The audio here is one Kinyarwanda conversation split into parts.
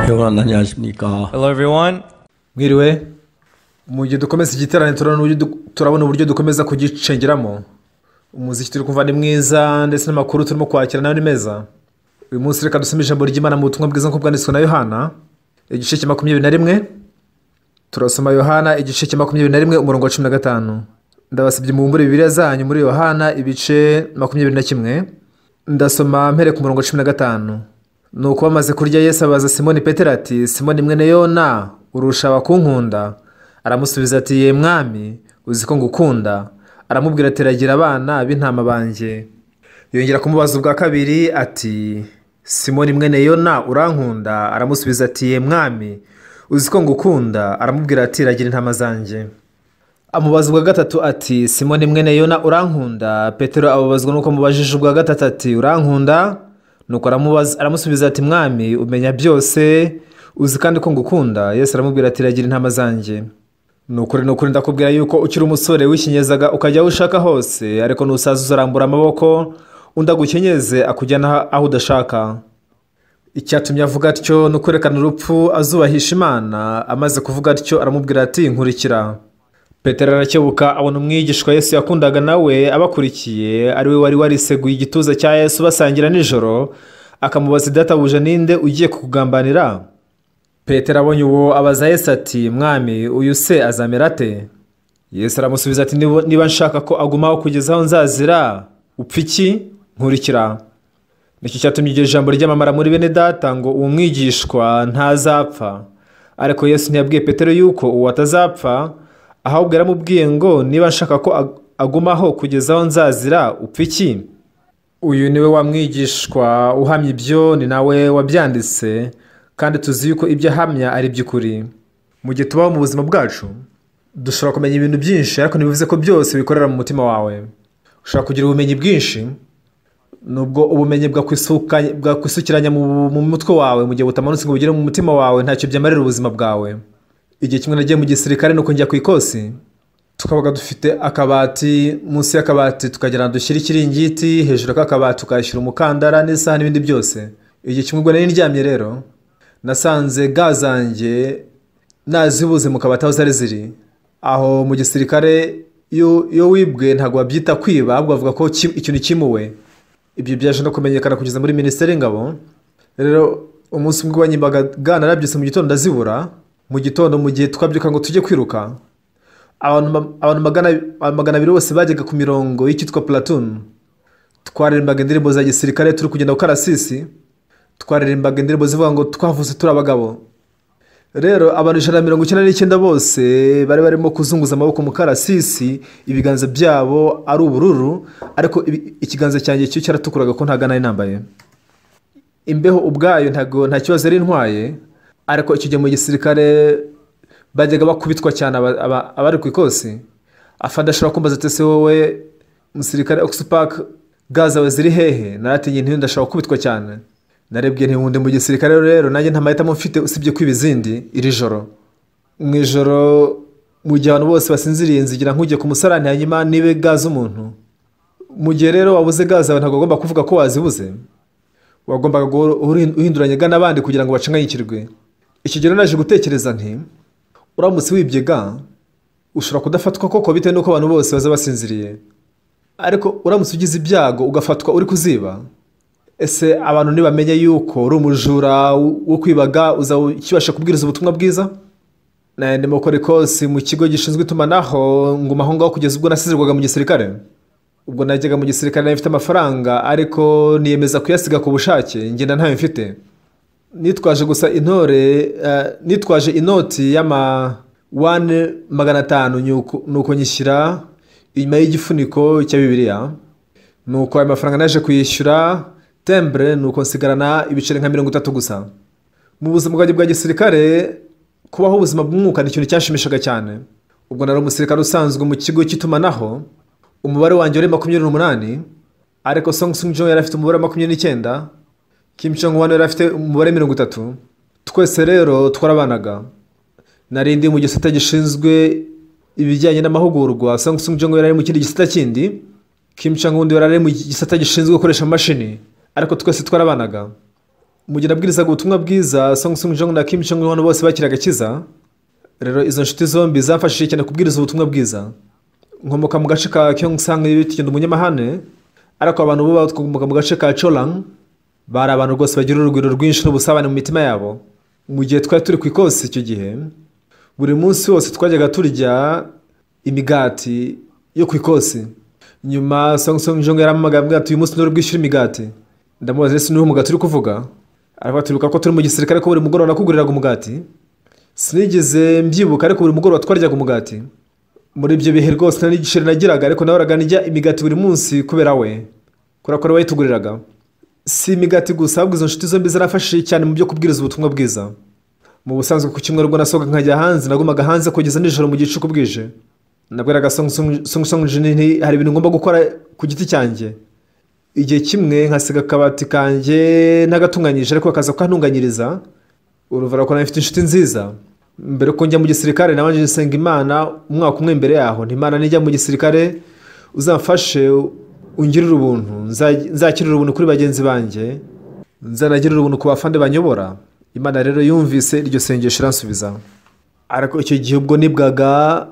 여러분 안녕하십니까? Hello, everyone. Mwiriwe. Mu gihe dukomeza igiterane, turabona uburyo dukomeza kugicengeramo. Umuziki turi kumva ni mwiza, ndetse n'amakuru turimo kwakira nayo ni meza. Uyu munsi reka dusome ijambo ry'Imana mu butumwa bwiza nk'uko bwanditswe na Yohana, igice cya 21. Turasoma Yohana igice cya 21, umurongo wa 15. Ndabasabye mubumbure Bibiliya zanyu muri Yohana ibice 21. Ndasoma mpere ku murongo wa 15. Nuko bamaze kurya, Yesu abaza Simoni Petero ati: "Simoni mwene Yona, urusha abakunkunda?" Aramusubiza ati: "Ye Mwami, uzi ko ngukunda." Aramubwira ati: "Ragira abana b'intama banjye." Yongera kumubaza ubwa kabiri ati: "Simoni mwene Yona, urankunda?" Aramusubiza ati: "Ye Mwami, uzi ko ngukunda." Aramubwira ati: "Ragira intama zanjye." Amubaza ubwa gatatu ati: "Simoni mwene Yona, urankunda?" Petero ababazwa nuko amubajije ubwa gatatu ati: "Urankunda?" Nuko aramusubiza ati: "Mwami, umenya byose, uzi kandi ko ngukunda." Yesu aramubwira ati: "Ragira intama zanjye. Nukuri nukuri ndakubwira yuko ukiri umusore wikinyezaga ukajya aho ushaka hose, ariko nusaza uzarambura amaboko, undi agukenyeze akujyana aho udashaka." Icyatumye avuga atyo ni ukwerekana urupfu azubahisha Imana. Amaze kuvuga atyo aramubwira ati: "Nkurikira." Petero arakebuka abona umwigishwa Yesu yakundaga nawe abakurikiye, ari we wari wariseguye igituza cya Yesu basangira nijoro, akamubaza: "Databuja, ninde ugiye kukugambanira?" Petero abonye uwo abaza Yesu ati: "Mwami, uyu se azamera ate?" Yesu aramusubiza ati: "Niba nshaka ko agumaho kugeza aho nzazira, upfa iki? Nkurikira." Nicyo cyatumye iryo jambo ryamamara muri bene data ngo uwo mwigishwa ntazapfa. Ariko Yesu ntiyabwiye Petero yuko uwo atazapfa, ahubwo yaramubwiye ngo: "Niba nshaka ko agumaho kugeza aho nzazira, upfa iki?" Uyu niwe wa mwigishwa uhamya ibyo, ni nawe wabyanditse, kandi tuzi yuko ibyo ahamya ari iby'ukuri. Mu gihe tubaho mu buzima bwacu, dushobora kumenya ibintu byinshi, ariko ntibivuze ko byose bikorera mu mutima wawe. Ushobora kugira ubumenyi bwinshi, nubwo ubumenyi bwakwisukiranya mu mutwe wawe, mu gihe butamanutse ngo bugere mu mutima wawe, ntacyo byamarira ubuzima bwawe. Igihe kimwe nagiye mu gisirikare, nuko njya ku ikosi, tukabaga dufite akabati, munsi y'akabati tukagera dushyira ikiringiti, hejuru y'akabati tukashyira umukandara n'isaha n'ibindi byose. Igihe kimwe ubwo nari ndyamye rero, nasanze ga zanjye nazibuze mu kabati aho zari ziri. Aho mu gisirikare iyo wibwe ntabwo babyita kwiba, ahubwo bavuga ko ikintu kimuwe. Ibyo byaje no kumenyekana kugeza muri minisiteri y'ingabo. Rero umunsi umwe banyimbaga ga, narabyutse mu gitondo ndazibura. Mu gitondo mu gihe twabyuka ngo tujye kwiruka, abantu 200 bose bajyaga ku mirongo y'icyitwa platoon. Twaririmbaga indirimbo za gisirikare turi kugenda ku karasisi, twaririmbaga indirimbo zivuga ngo twavutse turi abagabo. Rero abantu 199 bose bari barimo kuzunguza amaboko mu karasisi, ibiganza byabo ari ubururu, ariko ikiganza cyanjye cyo cyaratukuraga ko nta ga nari nambaye. Imbeho ubwayo ntago nta kibazo yari intwaye, ariko icyo gihe mu gisirikare bajyaga bakubitwa cyane abari ku ikosi. Afande ashobora kumbaza ati: "Se wowe musirikare Oxpark, ga zawe ziri hehe?" Naratinye nti ndashobora gukubitwa cyane. Narebwe ntiwundi mu gisirikare rero nanjye nta mahitamo mfite usibye kwiba izindi iri joro. Mu ijoro mu gihe abantu bose basinziriye, nzigira nk'ujye ku musarani hanyuma nibe ga z'umuntu. Mu gihe rero wabuze ga zawe ntabwo ugomba kuvuga ko wazibuze, wagombaga uhinduranya ga n'abandi kugira ngo bacanganyikirwe. Icyo gihe naje gutekereza nti uramutse wibye ga ushobora kudafatwa koko bitewe n'uko abantu bose baza basinziriye, ariko uramutse ugize ibyago ugafatwa uri kuziba, ese abantu ntibamenye yuko uri umujura wo kwibaga, uzakibasha kubwiriza ubutumwa bwiza? Ndimo gukora ikosi mu kigo gishinzwe itumanaho, nguma aho ngaho kugeza ubwo nasezerwaga mu gisirikare. Ubwo najyaga mu gisirikare nari mfite amafaranga, ariko niyemeza kuyasiga ku bushake, ngenda ntayo mfite. Nitwaje gusa intore, nitwaje inoti y'ama 1 500, nuko nyishyira inyuma y'igifuniko cya Bibiliya. Nuko ayo mafaranga naje kuyishyura timbre, nuko nsigarana ibiceri nka 30 gusa. Mu buzima bwanjye bwa gisirikare, kubaho ubuzima bw'umwuka ni ikintu cyashimishaga cyane. Ubwo nari umusirikare usanzwe mu kigo cy'itumanaho, umubare wanjye wari 28, ariko Song Sung Jong yari afite umubare wa 29, Kim Jong Un yari afite umubare 30. Twese rero twarabanaga. Nari ndi mu gisata gishinzwe ibijyanye n'amahugurwa, Song Sung Jong yari ari mu kindi gisata kindi, Kim Jong Un yari ari mu gisata gishinzwe gukoresha amashini, ariko twese twarabanaga. Mu gihe nabwirizaga ubutumwa bwiza, Song Sung Jong na Kim Jong Un bose bakiraga agakiza. Rero izo nshuti zombi zamfashije cyane kubwiriza ubutumwa bwiza. Nkomoka mu gace ka Gyeongsang, bityo ndi umunyamahane, ariko abantu bo bakomoka mu gace ka Cholang bari abantu rwose bagira urugwiro rwinshi n'ubusabane mu mitima yabo. Mu gihe twari turi ku ikosi icyo gihe, buri munsi wose twajyaga turya imigati yo ku ikosi. Nyuma Song Sung Jong yarampamagaye ambwira ati uyu munsi nturi bwishyure imigati. Ndamubaza ese niwo mugati uri kuvuga? Aravuga ati ko turi mu gisirikare ko buri mugoroba nakuguriraga umugati. Sinigeze mbyibuka, ariko buri mugoroba twaryaga umugati. Muri ibyo bihe rwose nta n'igiceri nagiraga, ariko nahoraga ndya imigati buri munsi kubera we, kubera ko ari we wayituguriraga. Si imigati gusa, ahubwo izo nshuti zombi zarafashije cyane mu byo kubwiriza ubutumwa bwiza. Mu busanzwe ku cyumweru ubwo nasohoka nkajya hanze, nagumaga hanze kugeza nijoro mu gicuku bwije. Nabwiraga Song Sung Jin nti hari ibintu ngomba gukora ku giti cyanjye. Igihe kimwe nkasiga akabati kanjye ntagatunganyije, ariko bakaza kukantunganyiriza. Urumva ko mfite inshuti nziza. Mbere ko njya mu gisirikare nabanje nsenga Imana umwaka umwe mbere yaho, nti Imana nijya mu gisirikare uzamfashe ungirire ubuntu, nzakirira ubuntu kuri bagenzi banjye, nzanagirira ubuntu ku bafande banyobora. Imana rero yumvise iryo sengesho iransubiza. Ariko icyo gihe ubwo nibwaga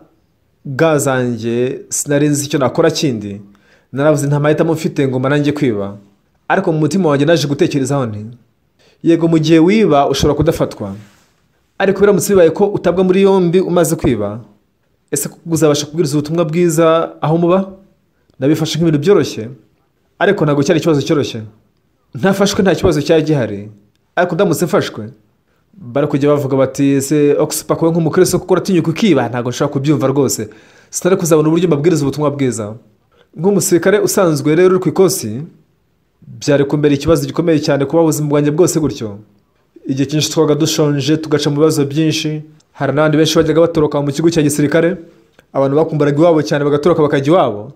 ga zanjye sinari nzi icyo nakora kindi. Naravuze nta mahitamo mfite ngo nanjye kwiba. Ariko mu mutima wanjye naje gutekerezaho nti yego, mu gihe wiba ushobora kudafatwa, ariko biramutse bibaye ko utabwa muri yombi umaze kwiba, ese uzabasha kubwiriza ubutumwa bwiza aho muba? Nabifashe nk'ibintu byoroshye, ariko ntabwo cyari ikibazo cyoroshye. Ntafashwe nta kibazo cyari gihari, ariko ndamutse mfashwe bari kujya bavuga bati ese Oxpac we nk'umukristo kuko uratinyuka ukiba? Ntabwo nshobora kubyumva rwose, sinari kuzabona uburyo mbabwiriza ubutumwa bwiza. Nk'umusirikare usanzwe rero uri ku ikosi, byari kumbera ikibazo gikomeye cyane kuba ubuzima bwanjye bwose gutyo. Igihe cyinshi twabaga dushonje, tugaca mu bibazo byinshi. Hari n'abandi benshi bajyaga batoroka mu kigo cya gisirikare, abantu bakumburaga iwabo cyane bagatoroka bakajya iwabo.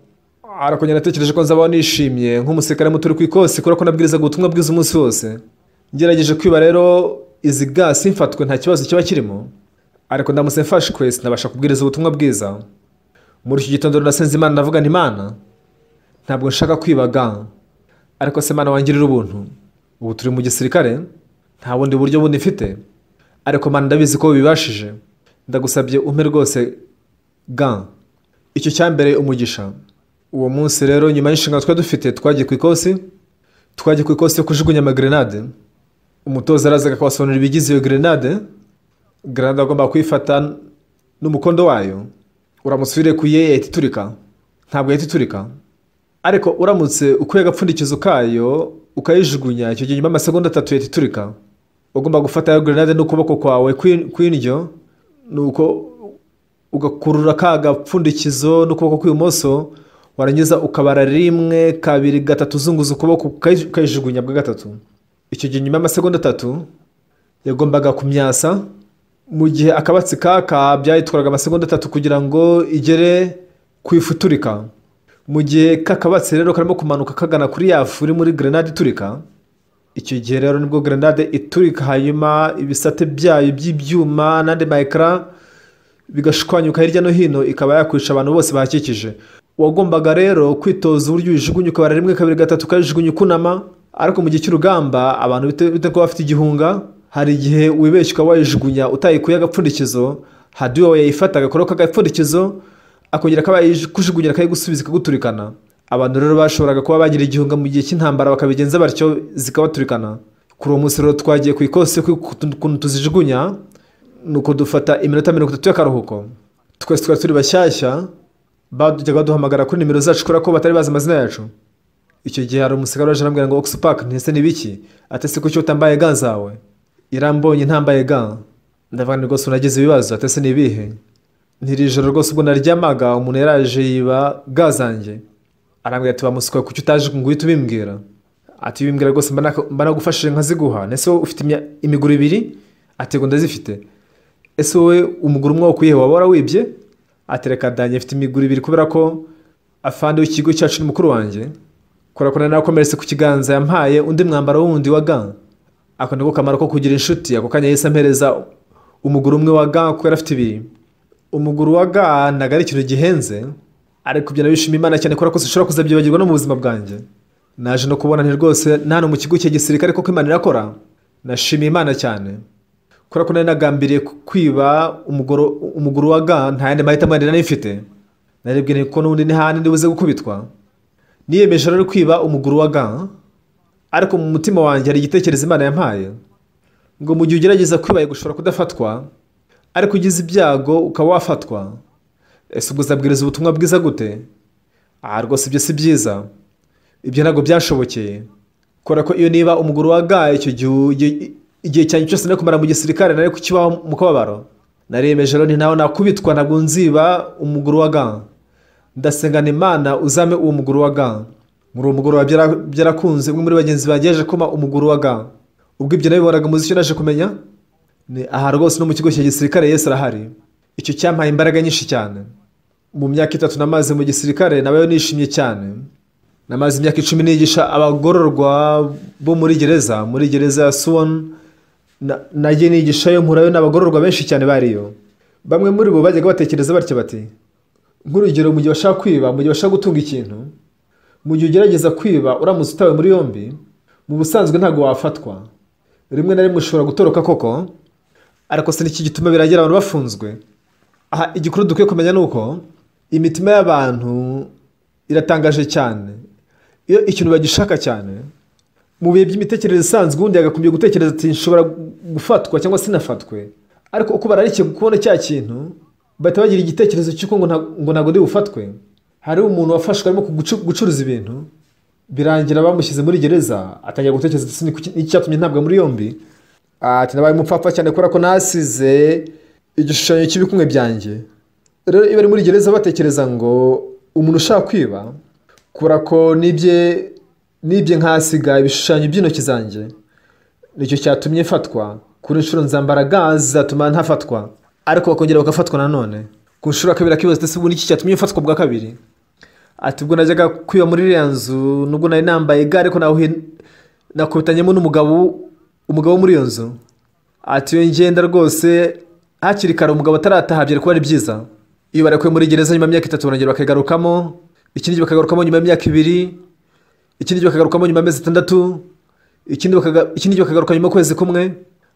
Ariko njye natekereje ko nzabaho nishimye nk'umusirikare muto uri ku ikosi, kubera ko nabwirizaga ubutumwa bwiza umunsi wose. Ngerageje kwiba rero izi ga simfatwe, nta kibazo kiba kirimo, ariko ndamutse mfashwe sinabasha kubwiriza ubutumwa bwiza. Muri iki gitondo nasenze Imana ndavuga nti Imana, ntabwo nshaka kwiba ga, ariko se Imana wangirira ubuntu. Ubu turi mu gisirikare, nta bundi buryo bundi mfite, ariko Mana ndabizi ko bibashije, ndagusabye umpe rwose ga. Icyo cyambereye umugisha. Uwo munsi rero nyuma y'inshingano twari dufite, twagiye ku ikosi, twagiye ku ikosi yo kujugunya amagrenade. Umutoza arazaga akabasobanurira ibigize iyo grenade. Grenade agomba kuyifata n'umukondo wayo, uramutse uyirekuye yahita iturika. Ntabwo yahita iturika, ariko uramutse ukuye agapfundikizo kayo ukayijugunya, icyo gihe nyuma y'amasegonda 3 yahita iturika. Ugomba gufata iyo grenade n'ukuboko kwawe kw'indyo, nuko ugakurura ka gapfundikizo n'ukuboko kw'ibumoso, warangiza ukabara 1 2 3 uzunguza ukuboko ukayijugunya bwa gatatu. Icyo gihe nyuma y'amasegonda 3 yagombaga kumyasa. Mu gihe akabatsi kaka byayitwaraga amasegonda 3 kugira ngo igere ku ifu iturika. Mu gihe kakabatsi rero karimo kumanuka kagana kuri ya fu iri muri grenade iturika, icyo gihe rero nibwo grenade iturika, hanyuma ibisate byayo by'ibyuma n'andi ma ekara bigashwanyuka hirya no hino, ikaba yakwica abantu bose bahakikije. Wagombaga rero kwitoza uburyo uyijugunya, ukabara 1 2 3 ukayijugunya ukunama. Ariko mu gihe cy'urugamba abantu bite ko bafite igihunga, hari igihe wibeshya ukaba wayijugunya utayikuye agapfundikizo, hadi wawe yayifata agakora k'agapfundikizo akongera akaba yayikujugunya akayigusubiza ikaguturikana. Abantu rero bashoboraga kuba bagira igihunga mu gihe cy'intambara bakabigenza batyo zikabaturikana. Kuri uwo munsi rero twagiye ku ikosi ukuntu tuzijugunya, nuko dufata iminota 30 y'akaruhuko. Twese twari turi bashyashya, bajyaga baduhamagara kuri nimero zacu kubera ko batari bazi amazina yacu. Icyo gihe hari umusirikare waje arambwira ngo Oxpac, ntese ni biki? Ati se kuki utambaye ga zawe? Irambonye ntambaye ga. Ndavuga nti rwose unagize ibibazo. Ati se ni ibihe? Ntiri ijoro rwose ubwo naryamaga umuntu yaraje yiba ga zanjye. Arambwira ati bamuswa kuki utaje ngo uhite ubimbwira? Ati bimbwira rwose mba nagufashije nkaziguha. Ese wowe ufite imiguru 2? Ati ngo ndazifite. Ese wowe umuguru umwe wakuyehe waba warawibye? Ati reka danjye mfite imiguru 2 kubera ko afande w'ikigo cyacu ni mukuru wanjye. Kubera ko narakomeretse ku kiganza yampaye undi mwambaro wundi wa ga. Ako niko kamaro ko kugira inshuti. Ako kanya yahise ampereza umuguru umwe wa ga kuko yari afite 2. Umuguru wa ga ntabwo ari ikintu gihenze, ariko ibyo nabishima Imana cyane kubera ko sinshobora kuzabyibagirwa no mu buzima bwanjye. Naje no kubona nti rwose nta no mu kigo cya gisirikare koko Imana irakora. Nashimiye Imana cyane kubera ko nari nagambiriye kwiba umuguru wa ga, nta yandi mahitamo yandi nari mfite. Narebwe ko n'ubundi n'ahandi ndibuze gukubitwa. Niyemeje rero kwiba umuguru wa ga, ariko mu mutima wanjye hari igitekerezo Imana yampaye ngo mu gihe ugerageza kwiba gushobora kudafatwa, ariko ugize ibyago ukaba wafatwa, ese ubwo uzabwiriza ubutumwa bwiza gute? Aha rwose ibyo si byiza, ibyo ntabwo byashobokeye. Kubera ko iyo niba umuguru wa ga icyo gihe igihe cyanjye cyose nari kumara mu gisirikare nari kukibaho mu kababaro. Naremeje rero ntaho nakubitwa, ntabwo nziba umuguru wa ga. Ndasengana Imana uzame uwo muguru wa ga. Muri uwo mugoroba byarakunze, umwe muri bagenzi banjye yaje kuma umuguru wa ga. Ubwo ibyo nabibonaga muzi icyo naje kumenya ni aha rwose no mu kigo cya gisirikare Yesu arahari. Icyo cyampaye imbaraga nyinshi cyane. Mu myaka 3 namaze mu gisirikare nabayo nishimye cyane. Namaze imyaka 10 nigisha abagororwa bo muri gereza, muri gereza ya Suwon. Nagiye nigishayo mpurayo n'abagororwa benshi cyane bariyo. Bamwe muri bo bajyaga batekereza batyo bati, nk'urugero mu gihe bashaka kwiba, mu gihe bashaka gutunga ikintu, mu gihe ugerageza kwiba uramutse utawe muri yombi, mu busanzwe ntabwo wafatwa. Rimwe na rimwe ushobora gutoroka koko, ariko se niki gituma biragira abantu bafunzwe? Aha igikuru dukwiye kumenya nuko imitima y'abantu iratangaje cyane. Iyo ikintu bagishaka cyane, mu bihe by'imitekerereze isanzwe ubundi yagakumbye gutekereza ati nshobora gufatwa cyangwa sinafatwe, ariko uko bararikiye kubona cya kintu bahita bagira igitekerezo cy'uko ngo ntabwo ndi bufatwe. Hari umuntu wafashwe arimo gucuruza ibintu, birangira bamushyize muri gereza, atangira gutekereza ati n'icyatumye ntabwa muri yombi. Ati nabaye umupfapfa cyane kubera ko nasize igishushanyo cy'ibikumwe byanjye. Rero iyo bari muri gereza batekereza ngo umuntu ushaka kwiba, kubera ko nibye nkasiga ibishushanyo by'intoki zanjye, nicyo cyatumye mfatwa. Kuri inshuro nzambara ga zizatuma ntafatwa, ariko bakongera bagafatwa nanone. Ku nshuro ya kabiri akibaza ati ubu niki cyatumye mfatwa bwa kabiri? Ati ubwo najyaga kwiba muri iriya nzu, nubwo nari nambaye ga, ariko nakubitanyemo n'umugabo, umugabo muri iyo nzu. Ati iyo ngenda rwose hakiri kare umugabo atarataha byari kuba ari byiza. Iyo barekuwe muri gereza nyuma y'imyaka 3 barongera bakagarukamo, ikindi bakagarukamo nyuma y'imyaka 2, ikindi bakagarukamo nyuma y'amezi 6, ikindi bakagaruka nyuma y'ukwezi kumwe.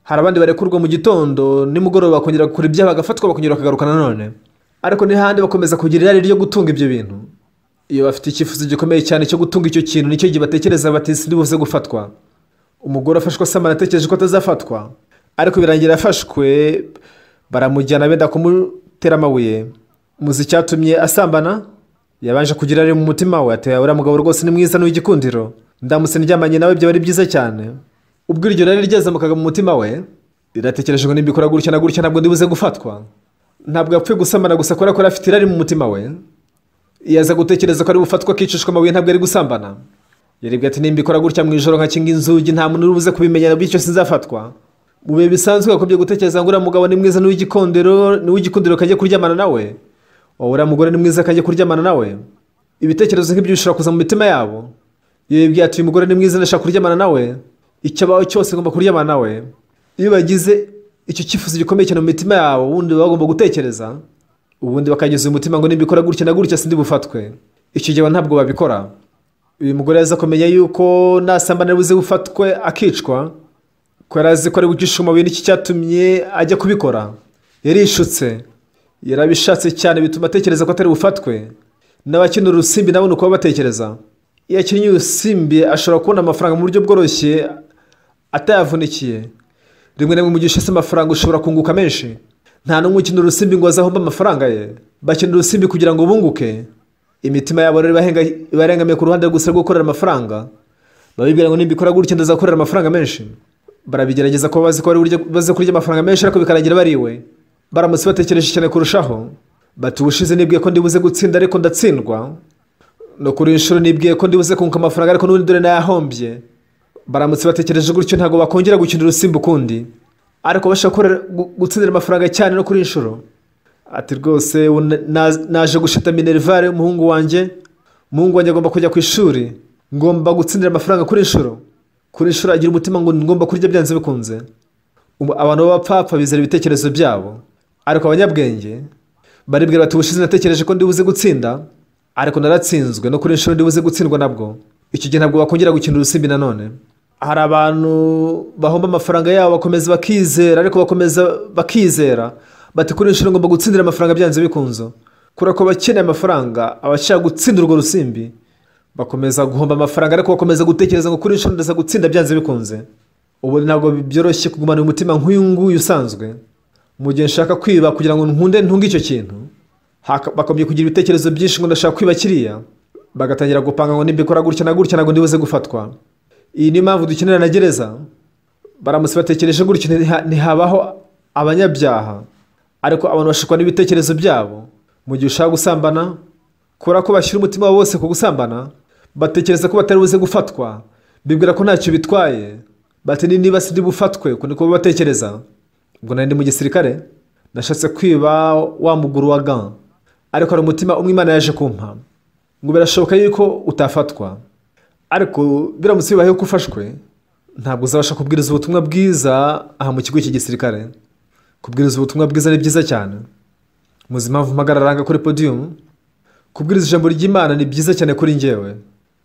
Hari abandi barekurwa mu gitondo nimugoroba bakongera gukora ibyaha bagafatwa bakongera bakagaruka nanone. Ariko n'ahandi bakomeza kugira irari ryo gutunga ibyo bintu. Iyo bafite icyifuzo gikomeye cyane cyo gutunga icyo kintu, nicyo gihe batekereza bati sindibuze gufatwa. Umugore afashwe asambana atekereje ko atazafatwa, ariko birangira afashwe, baramujyana benda kumutera amabuye. Muzi icyatumye asambana? Yabanje kugira ari mu mutima we ati uriya mugabo rwose ni mwiza n'uw'igikundiro, ndamutse ndyamanye nawe byaba ari byiza cyane. Ubwo iryo rari ryazamukaga mu mutima we, riratekereje ngo nimbikora gutya na gutya ntabwo ndibuze gufatwa. Ntabwo yapfuye gusambana gusa kubera ko afite irari mu mutima we. Yaza gutekereza ko ari bufatwa akicishwa amabuye, ntabwo ari gusambana. Yaribwiye ati nimbikora gutya mu ijoro nkakinga inzugi nta muntu uri buze kubimenya, bityo sinzafatwa. Mu bihe bisanzwe yakobye gutekereza ngo uriya mugabo ni mwiza n'uw'igikundiro, n'uw'igikundiro kajye kuryamana nawe, uriya mugore ni mwiza kajye kuryamana nawe. Ibitekerezo nk'ibyo bishobora kuza mu mitima yabo. Yibwiye ati uyu mugore ni mwiza ndashaka kuryamana nawe, icyabaho cyose ngomba kuryamana nawe. Iyo bagize icyo cyifuzo gikomeye cyane mu mitima yabo, ubundi bagomba gutekereza, ubundi bakageza umutima ngo nimbikora gutya na gutya sindi bufatwe. Icyo gihe ntabwo babikora. Uyu mugore yaza kumenya yuko nasambana buze bufatwe akicwa, ko yari azi ko ari bucishe amabuye, n'iki cyatumye ajya kubikora. Yarishutse, yarabishatse cyane bituma atekereza ko atari bufatwe. N'abakina urusimbi nabo nuko batekereza. Iyo akinnye urusimbi ashobora kubona amafaranga mu buryo bworoshye atayavunikiye. Rimwe na rimwe mu gihe ushatse amafaranga ushobora kunguka menshi. Nta n'umwe ukina urusimbi ngo azahombe amafaranga ye. Bakina urusimbi kugira ngo bunguke. Imitima yabo rero ibarengamiye ku ruhande gusa rwo gukorera amafaranga. Babibwira ngo nimbikora gutya ndazakorera amafaranga menshi. Barabigerageza kuba bazi ko ari uburyo baze kurya amafaranga menshi, ariko bikarangira bariwe. Baramutse batekereje cyane kurushaho, bati ubushize nibwiye ko ndibuze gutsinda ariko ndatsindwa. No kuri inshuro nibwiye ko ndibuze kunguka amafaranga ariko n'ubundi dore nayahombye. Baramutse batekereje gutyo ntabwo bakongera gukina urusimbi ukundi, ariko bashaka gutsindira amafaranga cyane no kuri inshuro. Ati rwose naje gushita minervare umuhungu wanjye, umuhungu wanjye agomba kujya ku ishuri, ngomba gutsindira amafaranga kuri inshuro. Kuri inshuro agira umutima ngo ngomba kurya byanze bikunze. Abantu b'abapfapfa bizera ibitekerezo byabo, ariko abanyabwenge baribwira bati ubushize natekereje ko ndibuze gutsinda, ariko naratsinzwe, no kuri inshuro ndibuze gutsindwa nabwo. Icyo gihe ntabwo bakongera gukina urusimbi nanone. Hari abantu bahomba amafaranga yabo bakomeza bakizera, ariko bakomeza bakizera bati kuri inshuro ngomba gutsindira amafaranga byanze bikunze, kubera ko abakeneye amafaranga abashaka gutsindira urwo rusimbi bakomeza guhomba amafaranga, ariko bakomeza gutekereza ngo kuri inshuro ndaza gutsinda byanze bikunze. Ubu ntabwo byoroshye kugumana umutima nk'uyu nguyu usanzwe. Mu gihe nshaka kwiba kugira ngo nkunde ntunge icyo kintu, bakomeje kugira ibitekerezo byinshi ngo ndashaka kwiba kiriya, bagatangira gupanga ngo nimbikora gutya na gutya ntabwo ndibuze gufatwa. Iyi niyo mpamvu dukenera na gereza. Baramutse batekereje gutya ntihabaho abanyabyaha, ariko abantu bashukwa n'ibitekerezo byabo. Mu gihe ushaka gusambana, kubera ko bashyira umutima wabo wose ku gusambana, batekereza ko batari buze gufatwa, bibwira ko ntacyo bitwaye, bati niba sindi bufatwe, uko niko batekereza. Ubwo nari ndi mu gisirikare, nashatse kwiba wa muguru wa gant, ariko hari umutima umwe Imana yaje kumpa ngo birashoboka yuko utafatwa, ariko biramutse bibaye ko ufashwe ntabwo uzabasha kubwiriza ubutumwa bwiza aha mu kigo cy'igisirikare. Kubwiriza ubutumwa bwiza ni byiza cyane. Muzi impamvu mpagararanga kuri podium? Kubwiriza ijambo ry'Imana ni byiza cyane kuri njyewe.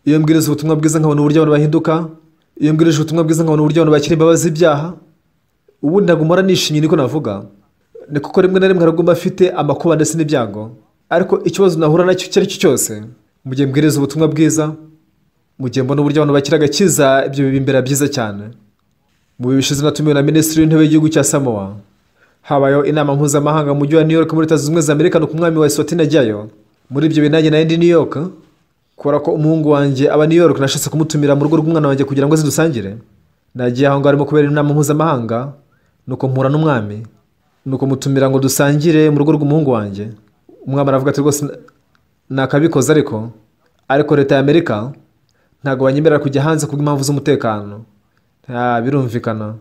Iyo mbwiriza ubutumwa bwiza nkabona uburyo abantu bahinduka, iyo mbwirije ubutumwa bwiza nkabona uburyo abantu bakira imbabazi z'ibyaha, ubundi ntabwo mpora nishimye, niko navuga. Ni kuko rimwe na rimwe haraguma afite amakuba ndetse n'ibyago, ariko ikibazo nahura nacyo icyo ari cyo cyose, mu gihe mbwiriza ubutumwa bwiza, mu gihe mbona uburyo abantu bakira agakiza, ibyo biba byiza cyane. Mu bihe bishize natumiwe na Minisitiri w'Intebe w'igihugu cya Samoa. Habayeho inama mpuzamahanga mu mujyi wa New York muri Leta Zunze Ubumwe za Amerika, nuko umwami wa Eswatini ajyayo. Muri ibyo bintu nanjye nari ndi New York, kubera ko umuhungu wanjye aba New York, nashatse kumutumira mu rugo rw'umwana wanjye kugira ngo dusangire. Nagiye aho ngaho harimo kubera inama mpuzamahanga, nuko mpura n'umwami, nuko mutumira ngo dusangire mu rugo rw'umuhungu wanjye. Umwami aravuga ati rwose nakabikoze, ariko leta ya Amerika ntabwo banyemerera kujya hanze kubw'impamvu z'umutekano. Birumvikana,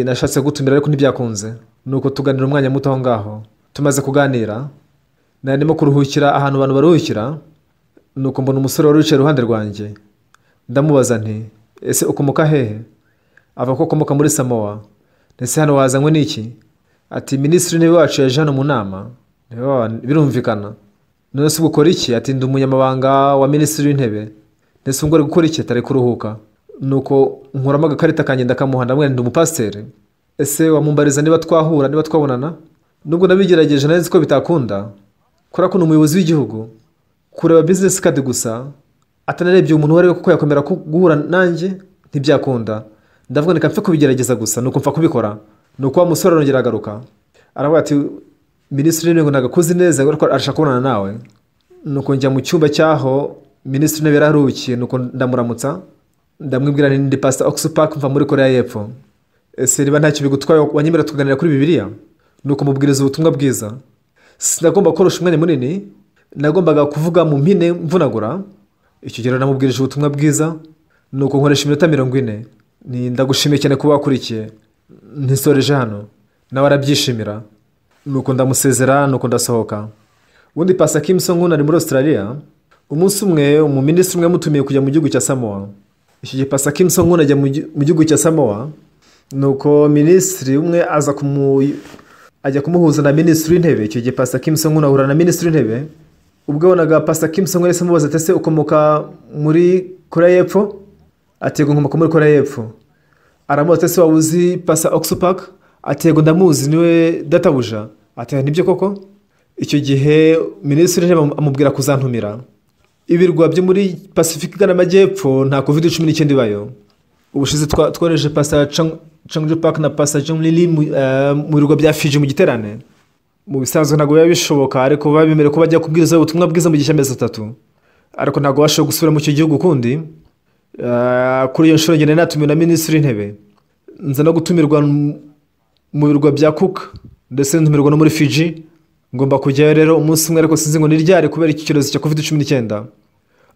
nashatse gutumira ariko ntibyakunze. Nuko tuganira umwanya muto aho ngaho. Tumaze kuganira, nari ndimo kuruhukira ahantu abantu baruhukira, nuko mbona umusore wari wicaye iruhande rwanjye. Ndamubaza nti ese ukomoka hehe? Ava ko akomoka muri Samoa. Ese hano wazanywe n'iki? Ati Minisitiri w'Intebe wacu yaje hano mu nama. Birumvikana. None se gukora iki? Ati ndi umunyamabanga wa Minisitiri w'Intebe. Ese ubwo ari gukora iki? Atari kuruhuka. Nuko nkuramo agakarita kanjye ndakamuha, ndamubwira ndi umupasiteri. Ese wamumbariza niba twahura, niba twabonana? Nubwo nabigerageje nari nzi ko bitakunda, kubera ko ni umuyobozi w'igihugu, kureba business card gusa atanarebye umuntu uwo ari we kuko yakomera guhura nanjye ntibyakunda. Ndavuga reka mpfe kubigerageza gusa, nuko mpfa kubikora. Nuko wa musore arongera agaruka, aravuga ati Minisitiri w'Intebe ngo nagakoze neza ariko arashaka kubonana nawe. Nuko njya mu cyumba cyaho Minisitiri w'Intebe yararuhukiye, nuko ndamuramutsa, ndamwibwira nti ndi Pastor Oxupak mva muri Korea y'Epfo. Ese niba ntacyo bigutwaye wanyemerera tukaganira kuri Bibiliya? Nuko mubwiriza ubutumwa bwiza. Sinagomba korosha umwanya munini, nagombaga kuvuga mu mpine mvunagura. Icyo gihe namubwirije ubutumwa bwiza, nuko nkoresha iminota 40. Ni ndagushimiye cyane kuba wakurikiye, ntisoreje hano. Nawe arabyishimira. Nuko ndamusezera, nuko ndasohoka. Ubundi Pastor Kim Song-un ari muri Australia. Umunsi umwe umuminisitiri umwe yamutumiye kujya mu gihugu cya Samoa. Icyo gihe Pastor Kim Song-un ajya mu gihugu cya Samoa, nuko minisitiri umwe aza ajya kumuhuza na Minisitiri w'Intebe. Icyo gihe Pastor Kim Song-un ahura na Minisitiri w'Intebe. Ubwo yabonaga Pastor Kim Song-un yahise amubaza ati ese ukomoka muri Korea y'Epfo? Ati yego nkomoka muri Korea y'Epfo. Aramubaza ati ese waba uzi Pastor Oxupak? Ati yego ndamuzi, niwe databuja. Ati nibyo koko? Icyo gihe Minisitiri w'Intebe amubwira kuzantumira. Ibirwa byo muri Pacifique igana amajyepfo nta COVID-19 ibayo. Ubushize twohereje Pastor Changju Park na Pastor Jong Lili mu birwa bya Fiji mu giterane. Mu bisanzwe ntabwo biba bishoboka, ariko babemerera ko bajya kubwiriza ubutumwa bwiza mu gihe cy'amezi 3. Ariko ntabwo bashoboye gusubira mu icyo gihugu ukundi. Kuri iyo nshuro njye natumiwe na Minisitiri w'Intebe, nza no gutumirwa mu birwa bya Cook ndetse ntumirwa no muri Fiji. Ngomba kujyayo rero umunsi umwe, ariko sinzi ngo ni ryari kubera iki cyorezo cya COVID-19.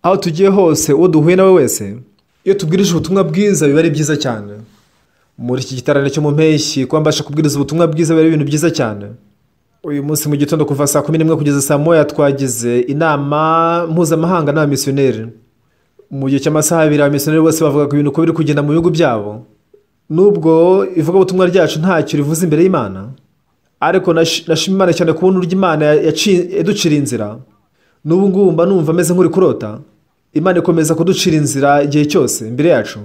Aho tugiye hose, uwo duhuye nawe wese, iyo tubwirije ubutumwa bwiza biba ari byiza cyane. Muri iki giterane cyo mu mpeshyi, kuba mbasha kubwiriza ubutumwa bwiza biba ari ibintu byiza cyane. Uyu munsi mu gitondo kuva saa 11 kugeza saa 1 twagize inama mpuzamahanga n'abamisiyoneri. Mu gihe cy'amasaha 2 abamisiyoneri bose bavuga ku bintu uko biri kugenda mu bihugu byabo. Nubwo ivugabutumwa ryacu ntacyo rivuze imbere y'Imana, ariko nashima Imana cyane kubona uburyo Imana yaducira inzira. N'ubu ngubu mba numva meze nk'uri kurota. Imana ikomeza kuducira inzira igihe cyose imbere yacu.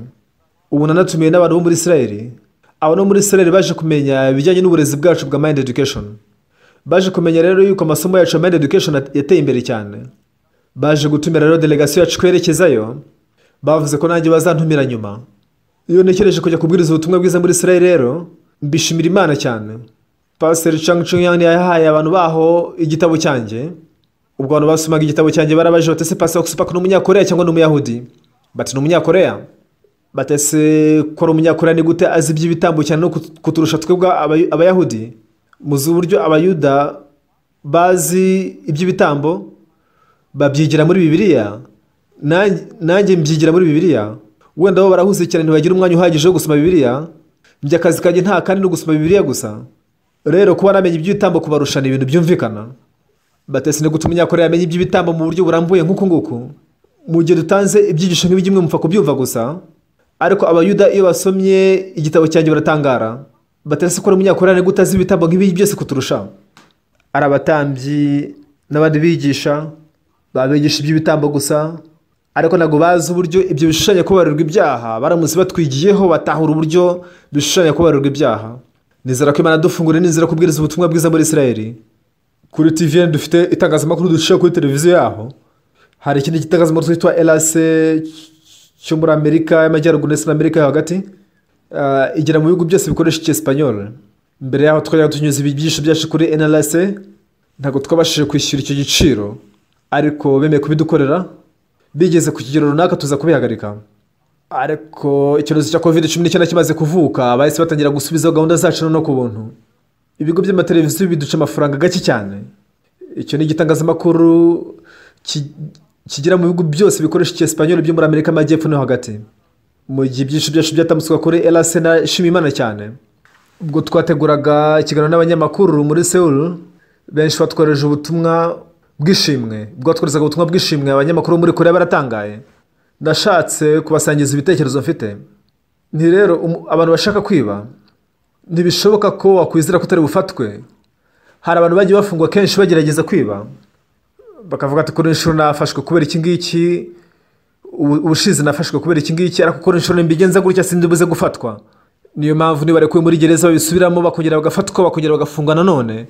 Ubu nanatumiye n'abantu bo muri Israel. Abantu bo muri Israel baje kumenya ibijyanye n'uburezi bwacu bwa Mind Education. Baje kumenya rero yuko amasomo yacu ya Mind Education yateye imbere cyane. Baje gutumira rero delegasiyo yacu kwerekezayo, bavuze ko nanjye bazantumira nyuma. Iyo ntekereje kujya kubwiriza ubutumwa bwiza muri Israel rero, mbishimira Imana cyane. Pastor Chang Chung-yang yahaye abantu baho igitabo cyanjye. Ubwo abantu basomaga igitabo cyanjye barabaje bati: "Ese Pastor Ock Soo Park ni umunyakoreya cyangwa ni umuyahudi?" Bati: "Ni umunyakoreya." Bati: "Ese ko ari umunyakoreya, ni gute azi iby'ibitambo cyane no kuturusha twebwe abayahudi?" Muzi uburyo abayuda bazi iby'ibitambo, babyigira muri Bibiliya, nanjye mbyigira muri Bibiliya. Wenda bo barahuze cyane, ntibagira umwanya uhagije wo gusoma Bibiliya. Njye akazi kanjye nta kandi no gusoma Bibiliya gusa. Rero kuba namenye iby'ibitambo kubarusha ni ibintu byumvikana. Bati: "Ese ni gute umunyakoreya yamenye iby'ibitambo mu buryo burambuye nk'uku nguku?" Mu gihe dutanze ibyigisho nk'ibi mwe mupfa kubyumva gusa, ariko abayuda iyo basomye igitabo cyanjye baratangara. Bati: "Ese ko ari umunyakoreya, ni gute azi ibitambo nk'ibi byose kuturusha?" Ari abatambyi n'abandi bigisha babigisha iby'ibitambo gusa, ariko ntabwo bazi uburyo ibyo bishushanya kubabarirwa ibyaha. Baramutse batwigiyeho batahura uburyo bishushanya kubabarirwa ibyaha. Nizera ko Imana dufungure n'inzira kubwiriza ubutumwa bwiza muri Israel. Kuri TVN dufite itangazamakuru ducisha kuri televiziyo yaho. Hari ikindi gitangazamakuru cyitwa LAC cyo muri Amerika y'Amajyaruguru ndetse na Amerika yo hagati. Igera mu bihugu byose bikoresha icyesipanyol. Mbere yaho twajyaga tunyuza ibyigisho byacu kuri NLC, ntabwo twabashije kwishyura icyo giciro, ariko bemeye kubidukorera. Bigeze ku kigero runaka tuza kubihagarika. Ariko icyorezo cya COVID-19 kimaze kuvuka, bahise batangira gusubizaho gahunda zacu no ku buntu. Ibigo by'amateleviziyo biduca amafaranga gake cyane. Icyo ni igitangazamakuru kigera mu bihugu byose bikoresha icyesipanyol byo muri Amerika y'Amajyepfo no hagati. Mu gihe ibyinshi byacu byatambitswe kuri LAC, nashima Imana cyane. Ubwo twateguraga ikiganiro n'abanyamakuru muri Seoul, benshi batwohereje ubutumwa bw'ishimwe. Ubwo batwoherezaga ubutumwa bw'ishimwe, abanyamakuru bo muri Korea baratangaye. Ndashatse kubasangiza ibitekerezo mfite. Nti rero abantu bashaka kwiba, ntibishoboka ko wakwizera ko utari bufatwe. Hari abantu bagiye bafungwa kenshi bagerageza kwiba, bakavuga ati: "Kuri inshuro nafashwe kubera iki ngiki, ubushize nafashwe kubera iki ngiki, ariko kuri inshuro mbigenza gutya sindi buze gufatwa." Niyo mpamvu niba barekuwe muri gereza babisubiramo, bakongera bagafatwa, bakongera bagafungwa nanone.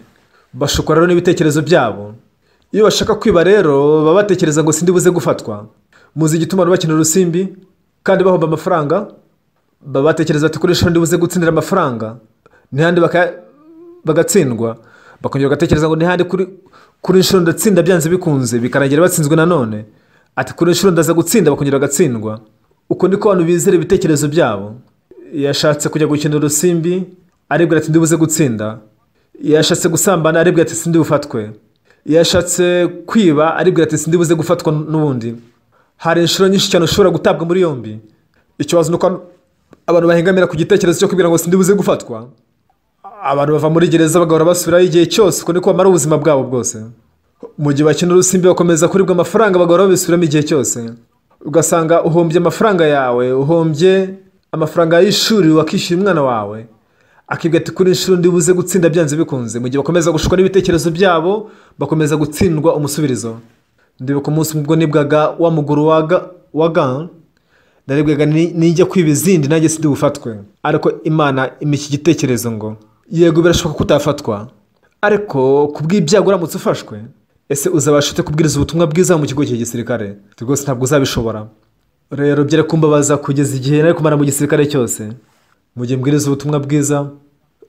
Bashukwa rero n'ibitekerezo byabo. Iyo bashaka kwiba rero baba batekereza ngo sindi buze gufatwa. Muzi igituma abantu bakina urusimbi kandi bahomba amafaranga? Baba batekereza ati: "Kuri inshuro ndi buze gutsindira amafaranga." Ntihandi bagatsindwa, bakongera bagatekereza ngo ntihandi kuri inshuro ndatsinda byanze bikunze, bikarangira batsinzwe nanone. Ati: "Kuri inshuro ndaza gutsinda," bakongera bagatsindwa. Uko niko abantu bizera ibitekerezo byabo. Yashatse kujya gukina urusimbi aribwira ati: "Ndibuze gutsinda." Yashatse gusambana aribwira ati: "Sindi bufatwe." Yashatse kwiba aribwira ati: "Sindi buze gufatwa n'ubundi." Hari inshuro nyinshi cyane ushobora gutabwa muri yombi. Ikibazo ni uko abantu bahengamira ku gitekerezo cyo kubwira ngo sindi buze gufatwa. Abantu bava muri gereza bagahora basubirayo igihe cyose. Uko niko bamara ubuzima bwabo bwose. Mu gihe bakina urusimbi bakomeza kuribwa amafaranga, bagahora babisubiramo igihe cyose. Ugasanga uhombye amafaranga yawe, uhombye amafaranga y'ishuri wakishyura umwana wawe, akibwira ati: "Kuri inshuro ndi buze gutsinda byanze bikunze." Mu gihe bakomeza gushukwa n'ibitekerezo byabo, bakomeza gutsindwa umusubirizo. Ndibuka umunsi ubwo nibwaga wa muguru wa gan, naribwaga nijya kwiba izindi nanjye sindi bufatwe. Ariko Imana impa iki gitekerezo ngo: "Yego, birashoboka ko utafatwa, ariko kubw'ibyago uramutse ufashwe, ese uzabasha ute kubwiriza ubutumwa bwiza mu kigo cya gisirikare?" Rwose ntabwo uzabishobora. Rero byari kumbabaza kugeza igihe nari kumara mu gisirikare cyose mu gihe mbwiriza ubutumwa bwiza.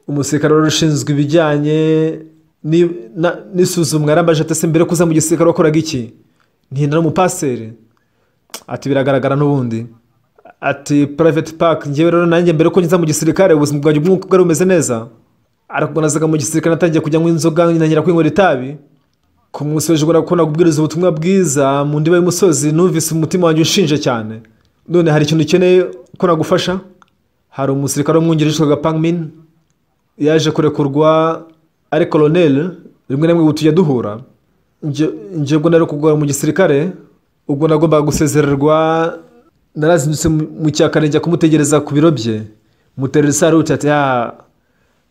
Umusirikare wari ushinzwe ibijyanye n'isuzumwa yarambaje ati: "Ese mbere yo kuza mu gisirikare wakoraga iki?" Ntinda n'umupaseri. Ati: "Biragaragara n'ubundi." Ati: "Private Park, njyewe rero nanjye mbere ko nza mu gisirikare ubuzima bwanjye bw'umwuka bwari bumeze neza, ariko ubwo nazaga mu gisirikare natangiye kujya nywa inzoga, ntangira kwinywera itabi. Ku munsi w'ejo ubwo nakunda kubwiriza ubutumwa bwiza mu ndiba y'umusozi, numvise umutima wanjye unshinje cyane. None hari ikintu ukeneye ko nagufasha?" Hari umusirikare w'umwungirije witwaga Pangmin, yaje kurekurwa ari koloneli. Rimwe na rimwe ubu tujya duhura. Njye ubwo nari kugwa mu gisirikare, ubwo nagombaga gusezererwa, narazindutse mu cyakare njya kumutegereza ku biro bye, muterera isaruti. Ati: "Ah,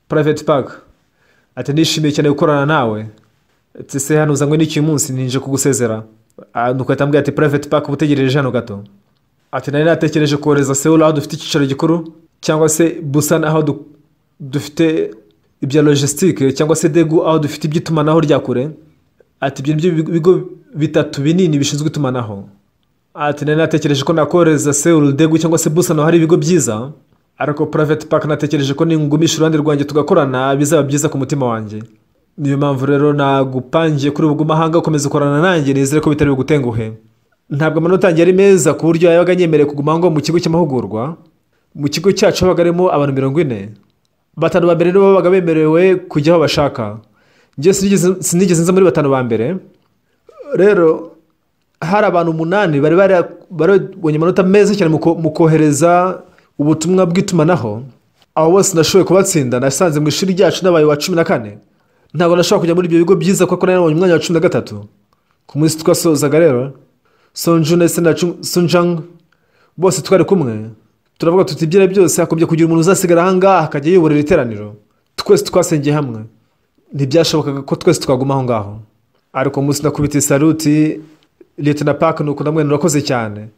Private Park," ati, "nishimiye cyane gukorana nawe." Ati: "Se hano uzanywe n'iki uyu munsi?" "Ninje kugusezera." Nuko ahita ambwira ati: "Private Park, uba utegereje hano gato." Ati nari natekereje kohereza Seoul aho dufite icyicaro gikuru, cyangwa se Busan aho dufite ibya logistique, cyangwa se Daegu aho dufite iby'itumanaho rya kure. Ati ibyo nibyo bigo bitatu binini bishinzwe itumanaho. Ati nari natekereje ko nakohereza Seoul, Daegu cyangwa se Busan aho hari ibigo byiza, ariko Private Park natekereje ko ningumisha uruhande rwanjye tugakorana bizaba byiza ku mutima wanjye. Niyo mpamvu rero nagupangiye kuri ubu mahanga ukomeza gukorana nanjye, nizere ko bitari bugutenguhe. Ntabwo amanota yanjye yari meza ku buryo yabaga anyemereye kuguma aho mu kigo cy'amahugurwa. Mu kigo cyacu habaga harimo abantu 40, 5 ba mbere nibo babaga bemerewe kujya aho bashaka. Njye sinigeze nza muri 5 ba mbere. Rero hari abantu 8 bari barabonye amanota meza cyane mu kohereza ubutumwa bw'itumanaho. Abo bose nashoboye kubatsinda. Nasanze mu ishuri ryacu nabaye wa 14. Ntabwo nashobora kujya muri ibyo bigo byiza kuko nari nabonye umwanya wa 13. Ku munsi twasozaga rero, Sonju ndetse na Sunjang bose twari kumwe, turavuga tuti ibyera byose hakombye kugira umuntu uzasigara aha ngaha akajya ayoborera iteraniro. Twese twasengeye hamwe, ntibyashobokaga ko twese twaguma aho ngaho. Ariko umunsi nakubita isaruti Lieutenant Park, nuko ndamwena urakoze cyane.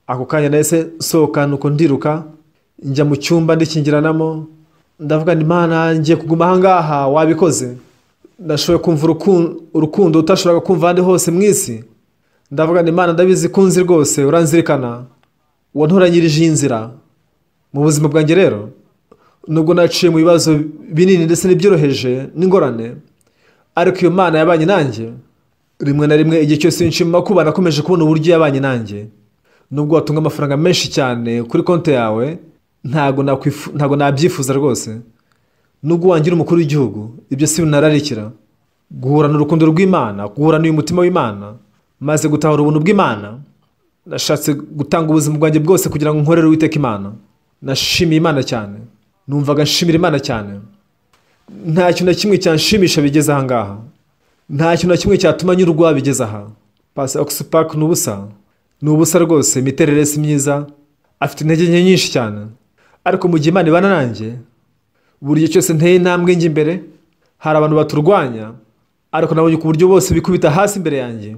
Ako kanya nahise nsohoka, nuko ndiruka njya mu cyumba ndikingiranamo, ndavuga nti Imana ngiye kuguma aha ngaha, wabikoze. Nashoboye kumva urukundo utashoboraga kumva ahandi hose mu isi. Ndavuga nti Imana ndabizi ko unzi rwose, uranzirikana, wantoranyirije iyi nzira mu buzima bwanjye. Rero nubwo naciye mu bibazo binini ndetse n'ibyoroheje n'ingorane, ariko iyo Mana yabanye nanjye. Rimwe na rimwe igihe cyose nciye mu makuba nakomeje kubona uburyo yabanye nanjye. Nubwo watunga amafaranga menshi cyane kuri konti yawe, ntabwo nabyifuza rwose. Nubwo wangira umukuru w'igihugu, ibyo si binararikira. Guhura n'urukundo rw'Imana, guhura n'uyu mutima w'Imana, maze gutahura ubuntu bw'Imana, nashatse gutanga ubuzima bwanjye bwose kugira ngo nkorere Uwiteka Imana. Nashimiye Imana cyane, numvaga nshimira Imana cyane. Nta kintu na kimwe cyanshimisha bigeze aha ngaha, nta kintu na kimwe cyatuma nyurwa bigeze aha. Pastor Oxpark ni ubusa, ni ubusa rwose. Imiterere si myiza, afite intege nke nyinshi cyane, ariko mu gihe Imana ibana nanjye, buri gihe cyose nteye intambwe njya imbere, hari abantu baturwanya, ariko nabonye ku buryo bose bikubita hasi imbere yanjye.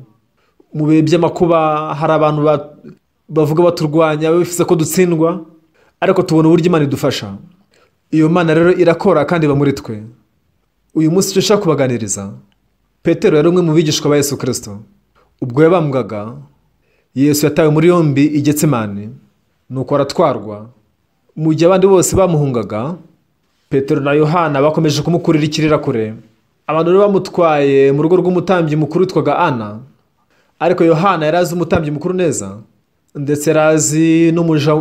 Mu bihe by'amakuba hari abantu bavuga baturwanya, bifuza ko dutsindwa, ariko tubona uburyo Imana idufasha. Iyo Mana rero irakora kandi iba muri twe. Uyu munsi icyo nshaka kubaganiriza, Petero yari umwe mu bigishwa ba Yesu Kristo. Ubwo yabambwaga, Yesu yatawe muri yombi i Getsemani, nuko aratwarwa. Mu gihe abandi bose bamuhungaga, Petero na Yohana bakomeje kumukurira ikirira kure. Abantu rero bamutwaye mu rugo rw'umutambyi mukuru witwaga Ana, ariko Yohana yari azi umutambyi mukuru neza, ndetse yari azi n'umuja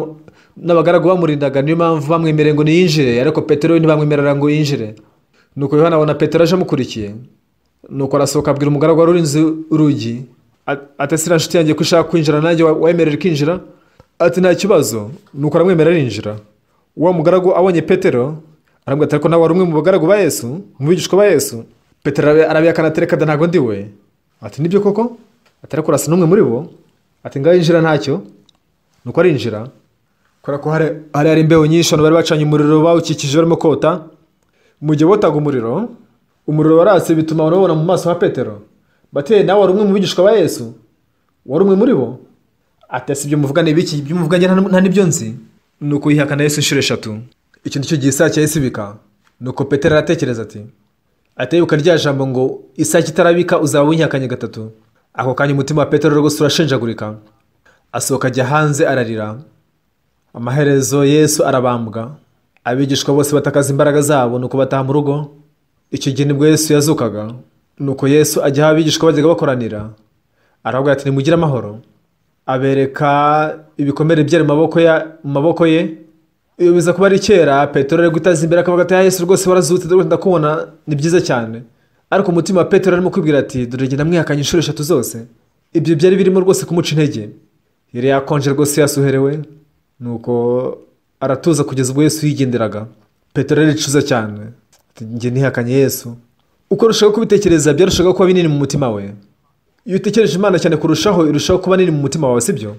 n'abagaragu bamurindaga, niyo mpamvu bamwemereye ngo niyinjire, ariko Petero we ntibamwemerera ngo yinjire. Nuko Yohana abona Petero aje amukurikiye, nuko arasohoka abwira umugaragu wari urinze urugi, ati ese iriya nshuti yanjye ko ishaka kwinjira nanjye wemerera ikinjira? Ati nta kibazo. Nuko aramwemerera arinjira. Wa mugaragu abonye Petero aramubwira ati ariko nawe wari umwe mu bagaragu ba Yesu, mu bigishwa ba Yesu? Petero arabihakana ati reka da ntabwo ndi we. Ati nibyo koko? Ati ariko urasa n'umwe muri bo. Ati ngaho injira ntacyo. Nuko arinjira. Kubera ko hari imbeho nyinshi, abantu bari bacanye umuriro bawukikije barimo kota. Mu gihe botaga umuriro, umuriro waratse bituma abantu babona mu maso ha Petero. Bati nawe wari umwe mu bigishwa ba Yesu, wari umwe muri bo? Ati ese ibyo muvuga ni ibiki? Ibyo muvuga njye nta n'ibyo nzi. Nuko yihakana Yesu inshuro 3. Icyo nicyo gihe isake yahise ibika. Nuko Petero aratekereza ati yibuka rya jambo ngo isake itarabika uzaba winyihakanye 3. Ako kanya umutima wa Petero rwose urashenjagurika, asohoka ajya hanze ararira. Amaherezo Yesu arabambwa, abigishwa bose batakaza imbaraga zabo, nuko bataha mu rugo. Icyo gihe nibwo Yesu yazukaga. Nuko Yesu ajya aho abigishwa bajyaga bakoranira, arababwira ati nimugire amahoro. Abereka ibikomere byari mu maboko ye. Iyo biza kuba ari kera, Petero ari gutaza imbere akavuga ati Yesu rwose warazutse, dore ndakubona, ni byiza cyane. Ariko umutima wa Petero arimo kwibwira ati dore njye ndamwihakanye inshuro 3 zose. Ibyo byari birimo rwose kumuca intege. Yari yakonje rwose, yasuherewe. Nuko aratuza kugeza ubwo Yesu yigenderaga. Petero aricuza cyane ati njye nihakanye Yesu. Uko arushaho kubitekereza byarushaho kuba binini mu mutima we. Iyo utekereje Imana cyane kurushaho, irushaho kuba nini mu mutima wawe, sibyo?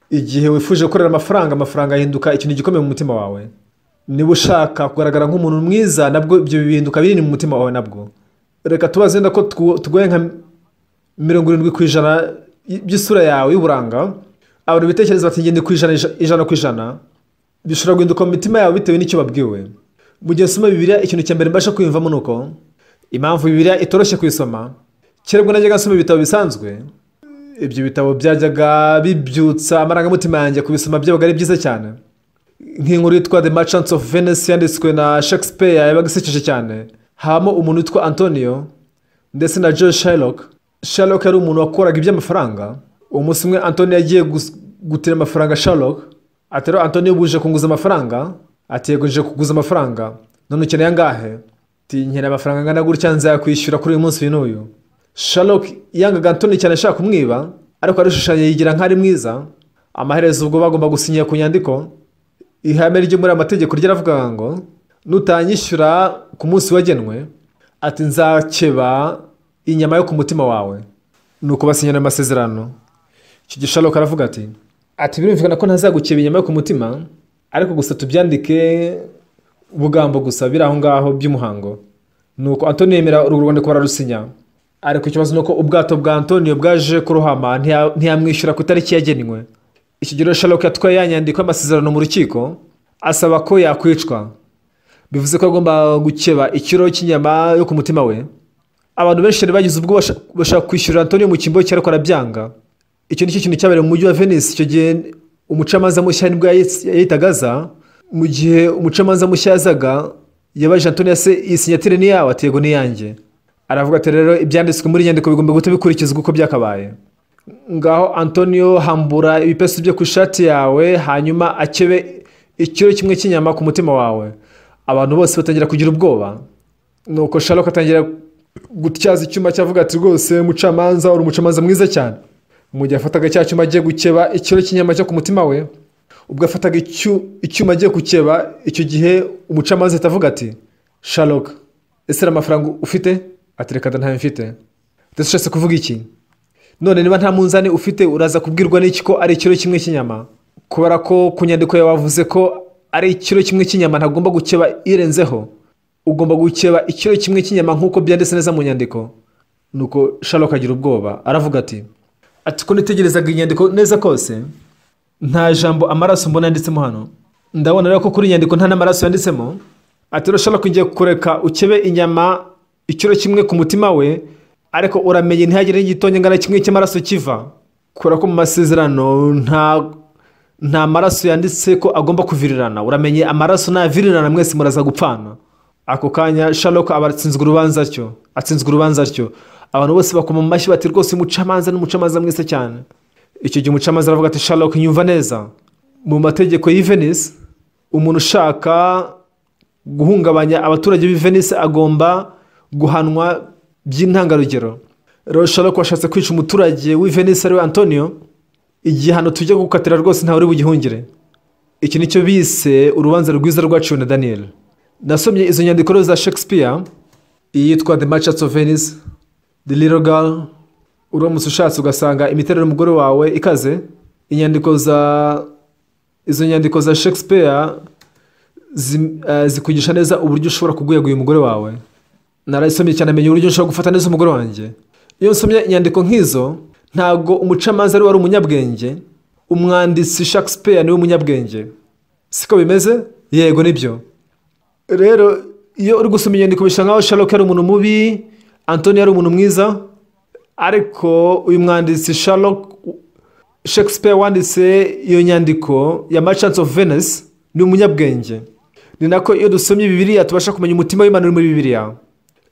Igihe wifuje gukorera amafaranga, amafaranga ahinduka ikintu gikomeye mu mutima wawe. Niba ushaka kugaragara nk'umuntu mwiza, nabwo ibyo bihinduka binini mu mutima wawe nabwo. Reka tubaze wenda ko tugoye nka 70% by'isura yawe y'uburanga, Abantu bitekereza bati ngende ku ijana 100%, bishobora guhinduka mu mitima yabo bitewe n'icyo babwiwe. Mu gihe usoma Bibiliya, ikintu cya mbere mbasha kwiyumvamo ni uko impamvu Bibiliya itoroshye kuyisoma. Kera ubwo najyaga nsoma ibitabo bisanzwe, ibyo bitabo byajyaga bibyutsa amarangamutima yanjye, kubisoma byabaga ari byiza cyane. Nk'inkuru yitwa The Merchants of Venice yanditswe na Shakespeare yabaga isekeje cyane. Habamo umuntu witwa Antonio ndetse na George Shylock. Shylock yari umuntu wakoraga iby'amafaranga. Umunsi umwe Antonio yagiye gutira amafaranga Shylock. Ati rero Antonio buje kunguza amafaranga? Ati yego nje kuguza amafaranga. None ukeneye angahe? Ati nkeneye amafaranga angana gutya, nzayakwishyura kuri uyu munsi uyu n'uyu. Shylock yangaga Antonio cyane ashaka kumwiba, ariko arishushanya yigira nk'ari mwiza. Amaherezo ubwo bagomba gusinya ku nyandiko. Ihame ryo muri amategeko ryaravugaga ngo nutanyishyura ku munsi wagenwe, ati nzakeba inyama yo ku mutima wawe. Nuko basinyana amasezerano. Icyo gihe Shylock aravuga ati birumvikana ko ntazagukeba inyama yo ku mutima, ariko gusa tubyandike ubugambo gusa biri aho ngaho by'umuhango. Nuko Antonio yemera urwo rwandiko bararusinya. Ariko ikibazo nuko ubwato bwa Antonio bwaje kurohama, ntiyamwishyura ku itariki yagenwe. Iki gihe Shylock yatwaye ya nyandiko y'amasezerano mu rukiko, asaba ko yakwicwa. Bivuze ko agomba gukeba ikiro cy'inyama yo ku mutima we. Abantu benshi cyane bagize ubwo bashaka kwishyurira Antonio mu cyimbo cye, ariko arabyanga. Icyo nicyo kintu cyabereye mu mujyi wa Venice. Icyo gihe umucamanza mushya nibwo yahitaga aza. Mu gihe umucamanza mushya yazaga, yabajije Antonio se iyi sinyatire ni yawe? Ati yego ni iyanjye. Aravuga ati rero ibyanditswe muri nyandiko bigomba guhita bikurikizwa uko byakabaye. Ngaho Antonio hambura ibipesu byo ku ishati yawe, hanyuma akebe ikiro kimwe cy'inyama ku mutima wawe. Abantu bose batangira kugira ubwoba. Nuko Shylock atangira gutyaza icyuma cyavuga ati rwose mucamanza, uri umucamanza mwiza cyane. Mu gihe afataga cya cyuma agiye gukeba ikiro cy'inyama cyo ku mutima we, ubwo afataga icyuma agiye gukeba, icyo gihe umucamanza ahita avuga ati Shylock, ese amafaranga ufite? Ati reka ntayo mfite. Ndetse ushatse kuvuga iki? None niba nta munzani ufite, uraza kubwirwa n'iki ko ari ikiro kimwe cy'inyama? Kubera ko ku nyandiko yawe wavuze ko ari ikiro kimwe cy'inyama, ntagomba gukeba irenzeho. Ugomba gukeba ikiro kimwe cy'inyama nk'uko byanditse neza mu nyandiko. Nuko Shylock agira ubwoba, aravuga ati ko nitegerezaga inyandiko neza kose, nta jambo amaraso mbona yanditsemo hano. Ndabona rero ko kuri inyandiko nta n'amaraso yanditsemo. Ati rero Shylock, ngiye kureka ukebe inyama ikiro kimwe ku mutima we, ariko uramenye ntihagire n'igitonye ngana kimwe cy'amaraso kiva. Kubera ko mu masezerano nta maraso yanditse ko agomba kuvirirana. Uramenye amaraso navirirana mwese muraza gupfana. Ako kanya Shylock aba atsinzwe urubanza atyo. Atsinzwe urubanza atyo. Abantu bose bakoma mu mashyi bati rwose umucamanza ni umucamanza mwiza cyane. Icyo gihe umucamanza aravuga ati Shylock, nyumva neza. Mu mategeko y'i Venice, umuntu ushaka guhungabanya abaturage b'i Venice agomba guhanwa by'intangarugero. Rero Shylock washatse kwica umuturage w'i Venice ariwe Antonio, igihano tujya gukatira rwose ntawe uri bugihungire. Iki nicyo bise urubanza rwiza rwaciwe na Daniel. Nasomye izo nyandiko za Shakespeare, iyitwa The Merchants of Venice, The Little Girl. Uramutse ushatse ugasanga imiterere y'umugore wawe ikaze, izo nyandiko za Shakespeare zikugisha neza uburyo ushobora kuguyaguya umugore wawe. Narayisomye cyane menya uburyo nshobora gufata neza umugore wanjye. Iyo nsomye inyandiko nk'izo, ntago umucamanza ari wari umunyabwenge, umwanditsi Shakespeare niwe umunyabwenge. Siko bimeze? Yego nibyo. Rero iyo uri gusoma inyandiko bisa nkaho Shylock ari umuntu mubi, Antonio ari umuntu mwiza, ariko uyu mwanditsi Shylock Shakespeare wanditse iyo nyandiko ya Merchants of Venice ni umunyabwenge. Ni nako iyo dusomye Bibiliya tubasha kumenya umutima w'Imana uri muri Bibiliya.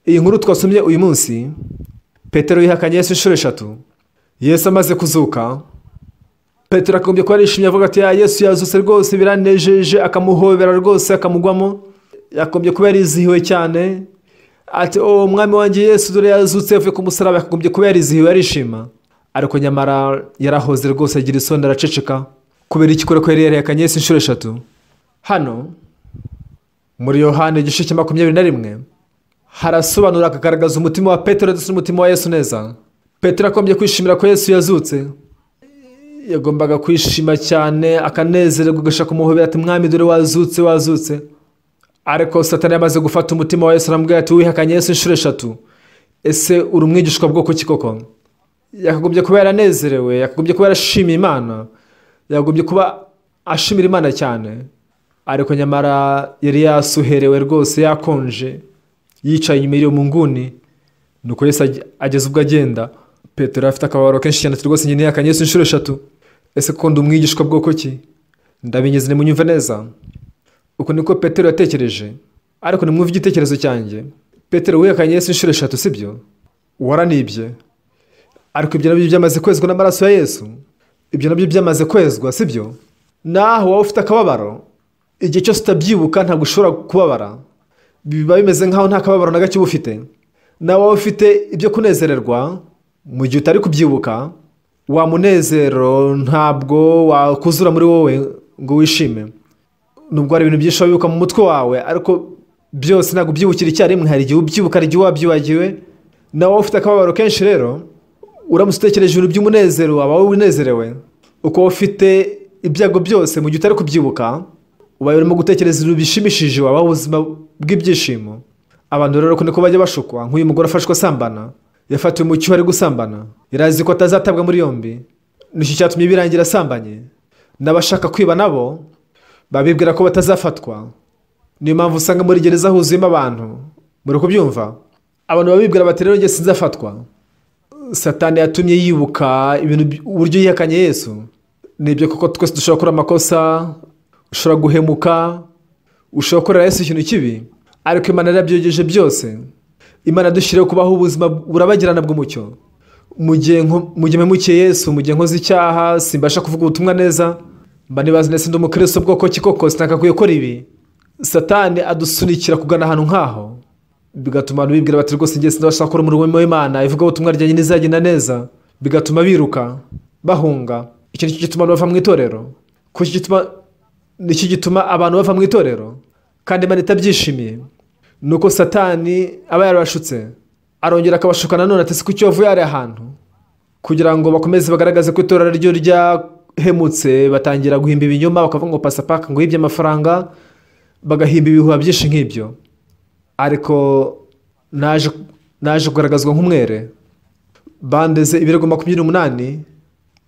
Iyi nkuru twasomye uyu munsi, Petero yihakanye Yesu inshuro 3. Yesu amaze kuzuka, Petero akagombye kuba yarishimye avuga ati Yesu yazutse rwose biranejeje, akamuhobera rwose akamugwamo. Yagombye kuba yarizihiwe cyane, ati oh mwami wanjye Yesu dore yazutse avuye ku musaraba. Yakagombye kuba yarizihiwe arishima, ariko nyamara yarahoze rwose agira isoni araceceka. Kubera iki? Kubera ko yari yarihakanye Yesu inshuro 3. Hano muri Yohana igice cya 21 harasobanura akagaragaza umutima wa Petero ndetse n'umutima wa Yesu neza. Petero akombye kwishimira ko Yesu yazutse, yagombaga kwishima cyane akanezererwa agashaka kumuhobera ati mwami dore wazutse wazutse. Ariko Satani yamaze gufata umutima wa Yesu aramubwira ati wihakanye Yesu inshuro 3, ese uri umwigishwa bwoko ki koko? Yakagombye kuba yaranezerewe, yakagombye kuba yarashimiye Imana, Yagombye kuba ashimira Imana cyane, ariko nyamara yari yasuherewe rwose, yakonje, yicaye inyuma iri mu nguni. Nuko Yesu ageze ubwo agenda. Petero afite akababaro kenshi cyane, ati rwose njye nihakanye Yesu inshuro 3. Ese ko ndi umwigishwa bwoko ki? Ndabinginze nimunyumve neza. Uko niko Petero yatekereje, ariko nimwumve igitekerezo cyanjye. Petero wihakanye Yesu inshuro 3, sibyo? Waranibye, ariko ibyo nabyo byamaze kwezwa n'amaraso ya Yesu. Ibyo nabyo byamaze kwezwa, sibyo? Naho wowe ufite akababaro, igihe cyose utabyibuka ntabwo ushobora kubabara, biba bimeze nkaho nta kababaro na gake uba ufite. Nawe wowe ufite ibyo kunezererwa, mu gihe utari kubyibuka, wa munezero ntabwo wakuzura muri wowe ngo wishime. Nubwo hari ibintu byinshi wibuka mu mutwe wawe, ariko byose ntabwo ubyibukira icyarimwe. Hari igihe ubyibuka, hari igihe wabyibagiwe. Nawe wowe ufite akababaro kenshi rero, uramutse utekereje ibintu by'umunezero waba wowe unezerewe. Uko ufite ibyago byose, mu gihe utari kubyibuka, ubaye urimo gutekereza ibintu bishimishije, wabaho ubuzima bw'ibyishimo. Abantu rero niko bajya bashukwa. Nk'uyu mugore afashwe asambana, yafatiwe mu cyuho ari gusambana, yari azi ko atazatabwa muri yombi, nicyo cyatumye birangira asambanye. N'abashaka kwiba nabo babibwira ko batazafatwa. Niyo mpamvu usanga muri gereza huzuyemo abantu. Muri kubyumva, abantu babibwira bati rero njye sinzafatwa. Satani yatumye yibuka ibintu, uburyo yihakanye Yesu. Nibyo koko twese dushobora gukora amakosa, ushobora guhemuka, ushobora gukorera Yesu ikintu kibi, ariko Imana yarabyogeje byose. Imana dushyiriyeho kubaho ubuzima burabagirana bw'umucyo. Mu gihe mpemukiye Yesu, mu gihe nkoze icyaha, simbasha kuvuga ubutumwa neza, mba nibaza ndetse ndi umukristo bwoko ki koko, sinakakwiye gukora ibi. Satani adusunikira kugana ahantu nk'aho, bigatuma abantu bibwira bati rwose njye sindabasha gukora umurimo w'Imana, ivugabutumwa ryanjye ntizagenda neza, bigatuma biruka bahunga. Iki nicyo gituma abantu bava mu itorero. Nicyo gituma abantu bava mu itorero kandi Imana itabyishimiye. Nuko Satani aba yarabashutse, arongera akabashuka nanone ati kuki wavuye ari ahantu, kugira ngo bakomeze bagaragaze ko itorero ryo ryahemutse. Batangira guhimba ibinyoma, bakavuga ngo pasapaka ngo yibye amafaranga, bagahimba ibihuha byinshi nk'ibyo. Ariko naje kugaragazwa nk'umwere. Bandeze ibirego 28,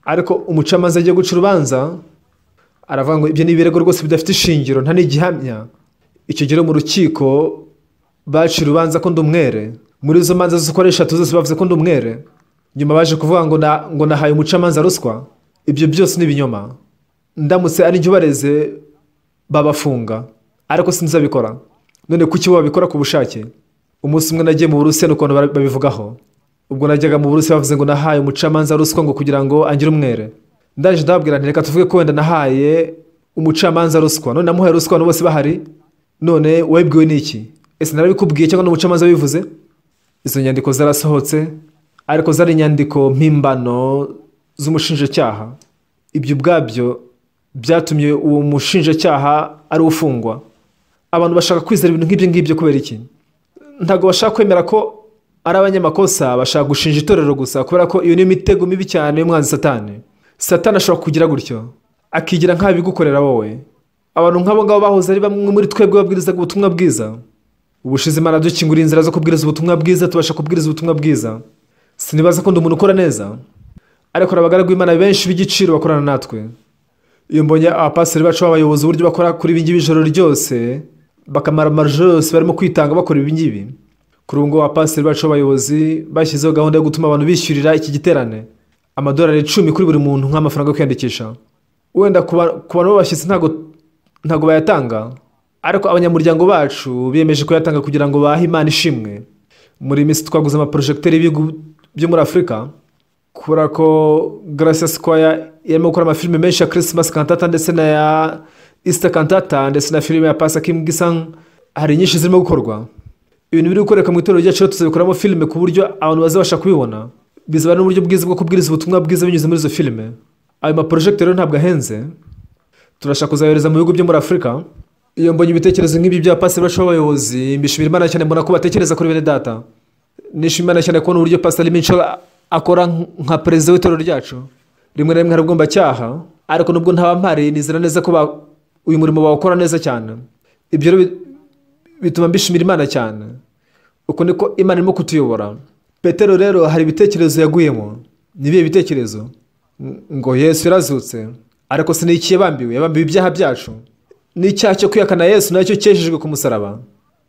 ariko umucamanza agiye guca urubanza aravuga ngo ibyo ni ibirego rwose bidafite ishingiro, nta n'igihamya. Icyo gihe mu rukiko baciye urubanza ko ndi umwere. Muri izo manza z'uko ari 3 zose bavuze ko ndi umwere. Nyuma baje kuvuga ngo nahaye umucamanza ruswa. Ibyo byose ni ibinyoma. Ndamutse ari njye ubareze babafunga, ariko sinzabikora. None kuki bo babikora ku bushake? Umunsi umwe nagiye mu Burusiya n'ukuntu babivugaho. Ubwo najyaga mu Burusiya bavuze ngo nahaye umucamanza ruswa ngo kugira ngo angire umwere. Ndaje ndababwira nti reka tuvuge ko wenda nahaye umucamanza ruswa. None namuhaye ruswa abantu bose bahari, none wabibwiwe n'iki? Ese narabikubwiye cyangwa n'umucamanza wabivuze? Izo nyandiko zarasohotse, ariko zari inyandiko mpimbano z'umushinjacyaha. Ibyo ubwabyo byatumye uwo mushinjacyaha ari ufungwa. Abantu bashaka kwizera ibintu nk'ibyo ngibyo kubera iki? Ntabwo bashaka kwemera ko ari abanyamakosa, bashaka gushinja itorero gusa, kubera ko iyo ni imitego mibi cyane y'umwanzi Satani. Satani ashobora kugira gutyo, akigira nk'abigukorera wowe. Abantu nk'abo ngabo bahoze ari bamwe muri twebwe babwirizaga ubutumwa bwiza. Ubushize Imana dukingura inzira zo kubwiriza ubutumwa bwiza, tubasha kubwiriza ubutumwa bwiza. Sinibaza ko ndi umuntu ukora neza, ariko abagaragu b'Imana benshi b'igiciro bakorana natwe. Iyo mbonye abapasiteri bacu b'abayobozi uburyo bakora kuri ibi ngibi ijoro ryose, bakamara amajoro yose barimo kwitanga bakora ibi ngibi. Kuri ubu ngubu abapasiteri bacu b'abayobozi bashyizeho gahunda yo gutuma abantu bishyurira iki giterane amadolari 10 kuri buri muntu nk'amafaranga yo kwiyandikisha. Wenda ku bantu b'abashyitsi ntabwo bayatanga, ariko abanyamuryango bacu biyemeje kuyatanga kugira ngo bahe Imana ishimwe. Muri minsi twaguze amaprojecteur y'ibihugu byo muri Afurika, kubera ko Gracia Square yarimo gukora amafilime menshi ya Christmas cantata ndetse na ya Easter cantata ndetse na filime ya Pastor Kim Gisang, hari nyinshi zirimo gukorwa. Ibintu biri gukoreka mu itorero ryacu tuzabikoramo filime ku buryo abantu bazabasha kubibona. Bizaba n'uburyo bwiza bwo kubwiriza ubutumwa bwiza binyuze muri izo filime. Ayo maprojecteur rero ntabwo ahenze, turashaka kuzayohereza mu bihugu byo muri Afurika. Iyo mbonye ibitekerezo nk'ibi bya pastor bacu b'abayobozi, mbishimira Imana cyane, mbona ko batekereza kuri bene data. Nishimira Imana cyane kubona uburyo Pastor Michel akora nka perezida w'itorero ryacu. Rimwe na rimwe hari ubwomba cyaha, ariko nubwo ntaba mpari nizera neza ko uyu murimo bawukora neza cyane. Ibyo rero bituma mbishimira Imana cyane. Uko niko Imana irimo kutuyobora. Petero rero hari ibitekerezo yaguyemo. Ni ibihe bitekerezo? Ngo Yesu yarazutse. Ariko se n'iki yabambiwe? Yabambiwe ibyaha byacu. N'icyaha cyo kwihakana Yesu nacyo cyejejwe ku musaraba.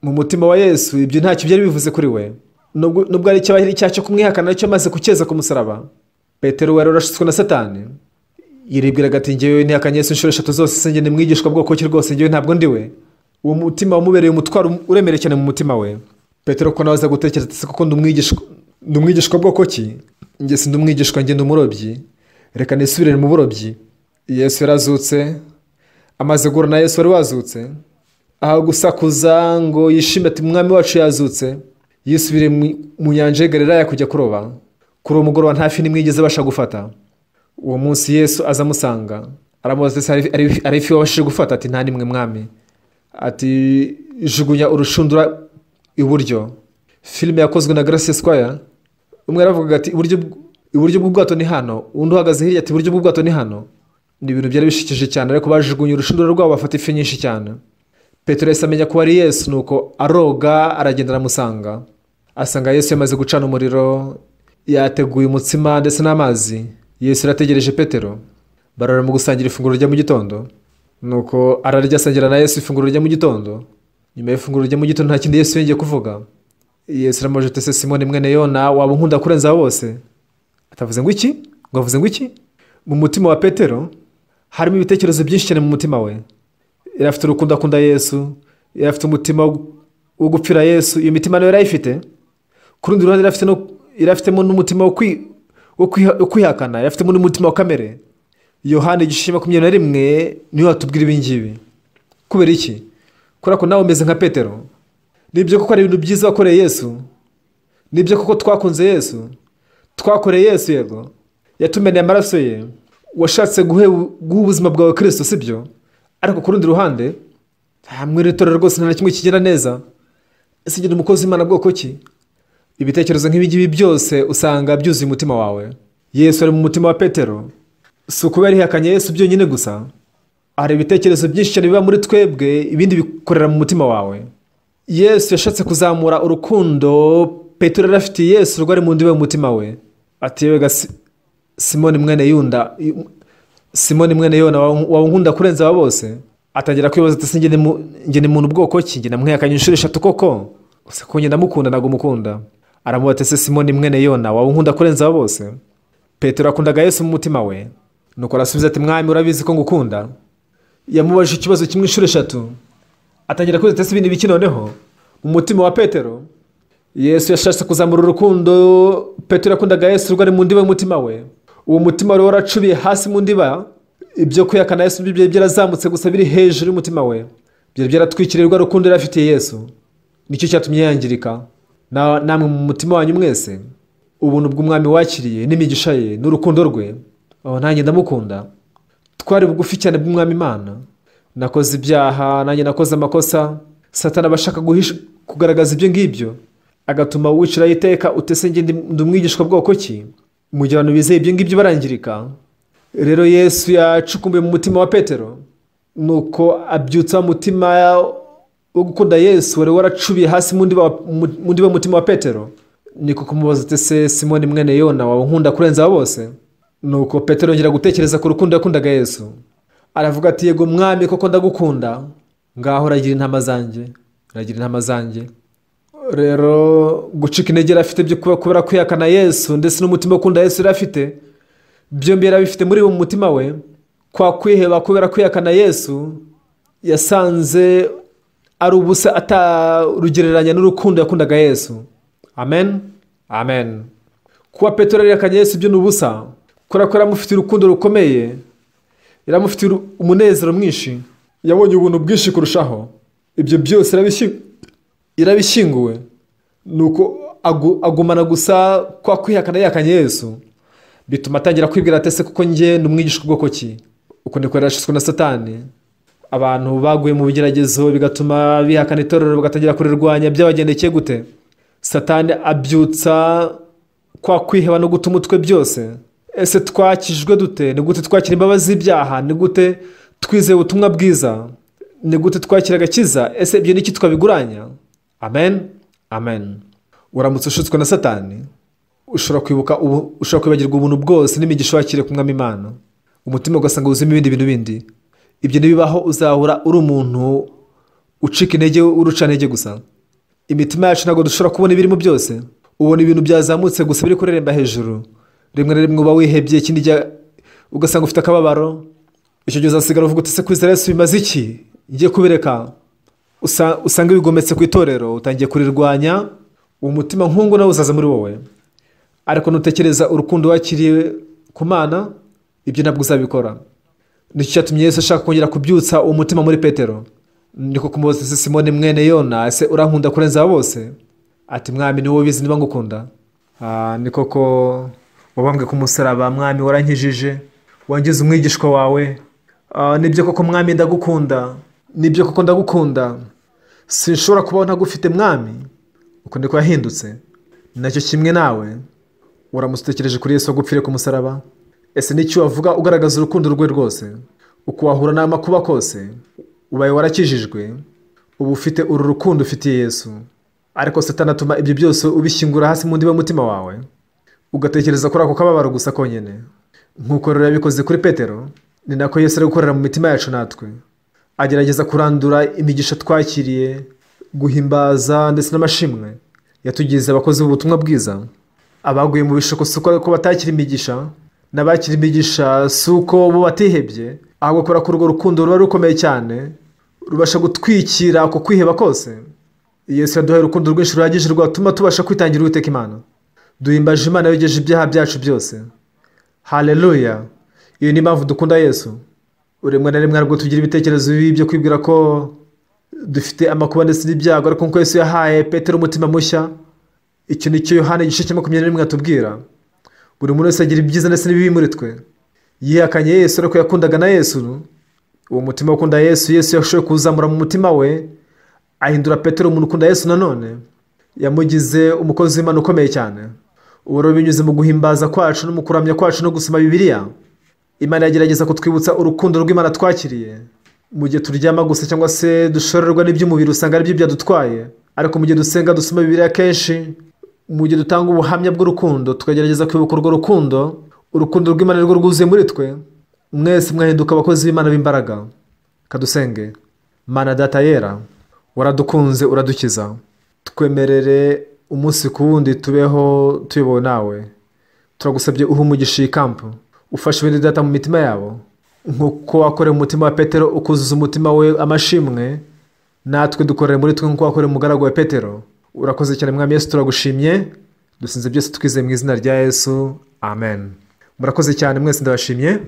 Mu mutima wa Yesu ibyo ntacyo byari bivuze kuri we, nubwo ari icyaha cyo kumwihakana nacyo amaze kucyeza ku musaraba. Petero wari warashutswe na Satani yiribwiraga ati njyewe ntihakanye Yesu inshuro 3 zose, se njye ni mwigishwa bwoko ki rwose, njyewe ntabwo ndi we. Uwo mutima wamubereye umutwaro uremereye cyane mu mutima we. Petero ko nawe aza gutekereza ati koko ndi umwigishwa bwoko ki? Njye si ndi umwigishwa, njye ndi umurobyi, reka nisubirire mu burobyi. Yesu yarazutse, amaze guhura na Yesu wari wazutse, aho gusakuza ngo yishime ati umwami wacu yazutse, yisubire mu nyanja y'i Galilaya kujya kuroba. Kuri uwo mugoroba nta fi n'imwe yigeze abasha gufata. Uwo munsi Yesu aza amusanga, aramubaza ati hari ifi wabashije gufata? Ati nta n'imwe mwami. Ati jugunya urushundura iburyo. Filime yakozwe na Grace Square, umwe aravuga ati iburyo bw'ubwato ni hano, undi uhagaze hirya ati iburyo bw'ubwato ni hano. Ni ibintu byari bishikije cyane, ariko bajugunye urushundura rwabo bafata ifi nyinshi cyane. Petero yahise amenya ko ari Yesu, nuko aroga aragenda aramusanga. Asanga Yesu yamaze gucana umuriro, yateguye umutsima ndetse n'amazi. Yesu yarategereje Petero, barara mu gusangira ifunguro rya mu gitondo. Nuko ararya asangira na Yesu ifunguro rya mu gitondo. Nyuma y'ifunguro rya mu gitondo nta kindi Yesu yongeye kuvuga. Yesu aramubajije ati ese Simoni mwene Yona, waba unkunda kurenza abo bose? Atavuze ngo iki? Ngo avuze ngo iki? Mu mutima wa Petero harimo ibitekerezo byinshi cyane mu mutima we. Yari afite urukundo akunda Yesu, yari afite umutima wo gupfira Yesu, iyo mitima nayo yarayifite. Ku rundi ruhande yari afitemo n'umutima wo kwihakana, yari afitemo n'umutima wa kamere. Yohana igice 21 niwe watubwira ibi ngibi. Kubera iki? Kubera ko nawe umeze nka Petero. Nibyo koko ari ibintu byiza wakoreye Yesu, nibyo koko twakunze Yesu, twakoreye Yesu, yego yatumeneye amaraso ye, washatse guha ubuzima bwawe Kristo, sibyo? Ariko ku rundi ruhande hamwe n'itorero rwose nta na kimwe kigenda neza. Ese njye ndi umukozi w'Imana bwoko ki? Ibitekerezo nk'ibi ngibi byose usanga byuzuye umutima wawe. Yesu ari mu mutima wa Petero. Si ukuba yarihakanye Yesu byonyine gusa, hari ibitekerezo byinshi cyane biba muri twebwe, ibindi bikorera mu mutima wawe. Yesu yashatse kuzamura urukundo Petero yari afitiye Yesu rwari mu ndiba y'umutima we. Ati yewe Simoni mwene Yunda, Simoni mwene Yona, waba unkunda kurenza aba bose? Atangira kwibaza ati njye ni muntu bwoko ki? Njye namwihakanye inshuro 3 koko? Gusa ko njye ndamukunda, ntabwo mukunda. Aramubaza ati ese Simoni mwene Yona, waba unkunda kurenza aba bose? Petero akundaga Yesu mu mutima we. Nuko arasubiza ati mwami, urabizi ko ngukunda. Yamubajije ikibazo kimwe inshuro 3. Atangira kwibaza ati ese ibi ni ibiki noneho? Mu mutima wa Petero, Yesu yashatse kuzamura urukundo Petero yakundaga Yesu rwari mu ndiba y'umutima we. Uwo mutima wari waracubiye hasi mu ndiba, ibyo kwihakana Yesu byari byarazamutse gusa biri hejuru y'umutima we. Byari byaratwikiriye rwa rukundo yari afitiye Yesu. Nicyo cyatumye yangirika. Namwe mu mutima wanyu mwese, ubuntu bw'umwami wakiriye n'imigisha ye n'urukundo rwe, aho nanjye ndamukunda. Twari bugufi cyane bw'umwami Imana. Nakoze ibyaha, nanjye nakoze amakosa. Satani abashaka kugaragaza ibyo ngibyo, agatuma wicira iteka utese njye ndi umwigishwa bwoko ki? Mu gihe abantu bizeye ibyo ngibyo barangirika. Rero Yesu yacukumbuye mu mutima wa Petero, nuko abyutsa umutima wo gukunda Yesu wari waracubiye hasi mu ndiba y'umutima wa Petero. Niko kumubaza ati ese Simoni mwene Yona, waba unkunda kurenza abo bose? Nuko Petero yongera gutekereza ku rukundo yakundaga Yesu. Aravuga ati yego mwami, koko ndagukunda, ngaho ragira intama zanjye, ragira intama zanjye. Rero gucika intege yari afite byo kubera kwihakana Yesu ndetse n'umutima ukunda Yesu yari afite, byombi yari abifite muri mu mutima we. Kwa kwiheba kubera kwihakana Yesu, yasanze ari ubusa atarugereranya n'urukundo yakundaga Yesu. Amen, amen. Kuba Petero yarihakanye Yesu byo ni ubusa, kubera ko yaramufitiye urukundo rukomeye, yaramufitiye umunezero mwinshi, yabonye ubuntu bwinshi kurushaho. Ibyo byose yarabishyinguwe, nuko agumana gusa kwa kwihakana yihakanye Yesu, bituma atangira kwibwira ati ese kuko njye ni umwigishwa bwoko ki? Uko niko yarashutswe na Satani. Abantu baguye mu bigeragezo bigatuma bihakana itorero bagatangira kurirwanya, byabagendekeye gute? Satani abyutsa kwa kwiheba no guta umutwe byose. Ese twakijwe dute? Ni gute twakira imbabazi z'ibyaha? Ni gute twizeye ubutumwa bwiza? Ni gute twakira agakiza? Ese ibyo ni iki twabiguranya? Amen, amen. Uramutse ushutswe na Satani, ushobora kwibagirwa ubuntu bwose n'imigisha wakiriye ku mwami Imana. Umutima ugasanga wuzuyemo ibindi bintu bindi. Ibyo nibibaho uzahora uri umuntu ucika intege, uruca intege gusa. Imitima yacu ntabwo dushobora kubona ibirimo byose. Ubona ibintu byazamutse gusa biri kureremba hejuru. Rimwe na rimwe uba wihebye, ikindi gihe ugasanga ufite akababaro. Icyo gihe uzasigara uvuga uti: "Se kwizera Yesu bimaze iki? Ngiye kubireka." Usanga wigometse ku itorero, utangiye kurirwanya. Uwo mutima nk'ungu nawe uzaza muri wowe. Ariko nutekereza urukundo wakiriye ku Mana, ibyo ntabwo uzabikora. Nicyo cyatumye Yesu ashaka kongera kubyutsa uwo mutima muri Petero. Niko kumubaza: "Ese Simoni mwene Yona, ese urankunda kurenza abo bose?" Ati: "Mwami, ni wowe ubizi niba ngukunda." Ni koko wabambwe ku musaraba, Mwami, warankijije, wangize umwigishwa wawe. Nibyo koko Mwami, ndagukunda. Nibyo koko ndagukunda. Sinshobora kubaho ntagufite, Mwami. Uko niko yahindutse. Nacyo kimwe nawe, uramutse utekereje kuri Yesu wagupfiriye ku musaraba, ese n'icyo wavuga ugaragaza urukundo rwe rwose? Uko wahura n'amakuba kose, ubaye warakijijwe, uba ufite uru rukundo ufitiye Yesu. Ariko Satani atuma ibyo byose ubishyingura hasi mu ndiba y'umutima wawe, ugatekereza kuri ako kababaro gusa konyine. Nk'uko rero yabikoze kuri Petero, ni nako Yesu ari gukorera mu mitima yacu natwe. Agerageza kurandura imigisha twakiriye, guhimbaza ndetse n'amashimwe. Yatugize abakozi b'ubutumwa bwiza. Abaguye mu bishuko si uko batakira imigisha, n'abakira imigisha si uko bo batihebye, ahubwo kubera ko urwo rukundo ruba rukomeye cyane, rubasha gutwikira ako kwiheba kose. Yesu yaduhaye urukundo rwinshi ruhagije rwatuma tubasha kwitangira Uwiteka Imana. Duhimbaje Imana yogeje ibyaha byacu byose. Haleluya! Iyo ni impamvu dukunda Yesu. Rimwe na rimwe ntabwo tugira ibitekerezo bibi byo kwibwira ko dufite amakuba ndetse n'ibyago, ariko nk'uko Yesu yahaye Petero umutima mushya, icyo ni cyo Yohana igice cya 21 atubwira. Buri muntu wese agira ibyiza ndetse n'ibibi muri twe. Yihakanye Yesu, ariko yakundaga na Yesu. Uwo mutima ukunda Yesu, Yesu yashoboye kuwuzamura mu mutima we, ahindura Petero umuntu ukunda Yesu nanone. Yamugize umukozi w'Imana ukomeye cyane. Ubu rero binyuze mu guhimbaza kwacu no mu kuramya kwacu no gusoma Bibiliya, Imana yagerageza kutwibutsa urukundo rw'Imana twakiriye. Mu gihe turyama gusa cyangwa se dushorerwa n'iby'umubiri, usanga aribyo byadutwaye. Ariko mu gihe dusenga, dusoma Bibiliya kenshi, mu gihe dutanga ubuhamya bw'urukundo, tukagerageza kwibuka urwo rukundo, urukundo rw'Imana rwo rwuzuye muri twe, mwese mwahinduka abakozi b'Imana b'imbaraga. Kadusenge. Mana Data yera, waradukunze uradukiza. Twemerere umunsi ku wundi tubeho tuyobowe nawe. Turagusabye uhe umugisha iyi kampu, ufashe bene data mu mitima yabo, nk'uko wakoreye umutima wa Petero ukuzuza umutima we amashimwe, natwe dukorere muri twe nk'uko wakoreye umugaragu wa Petero. Urakoze cyane Mwami Yesu, turagushimye. Dusinze byose twizeye mu izina rya Yesu, amen. Murakoze cyane mwese, ndabashimye.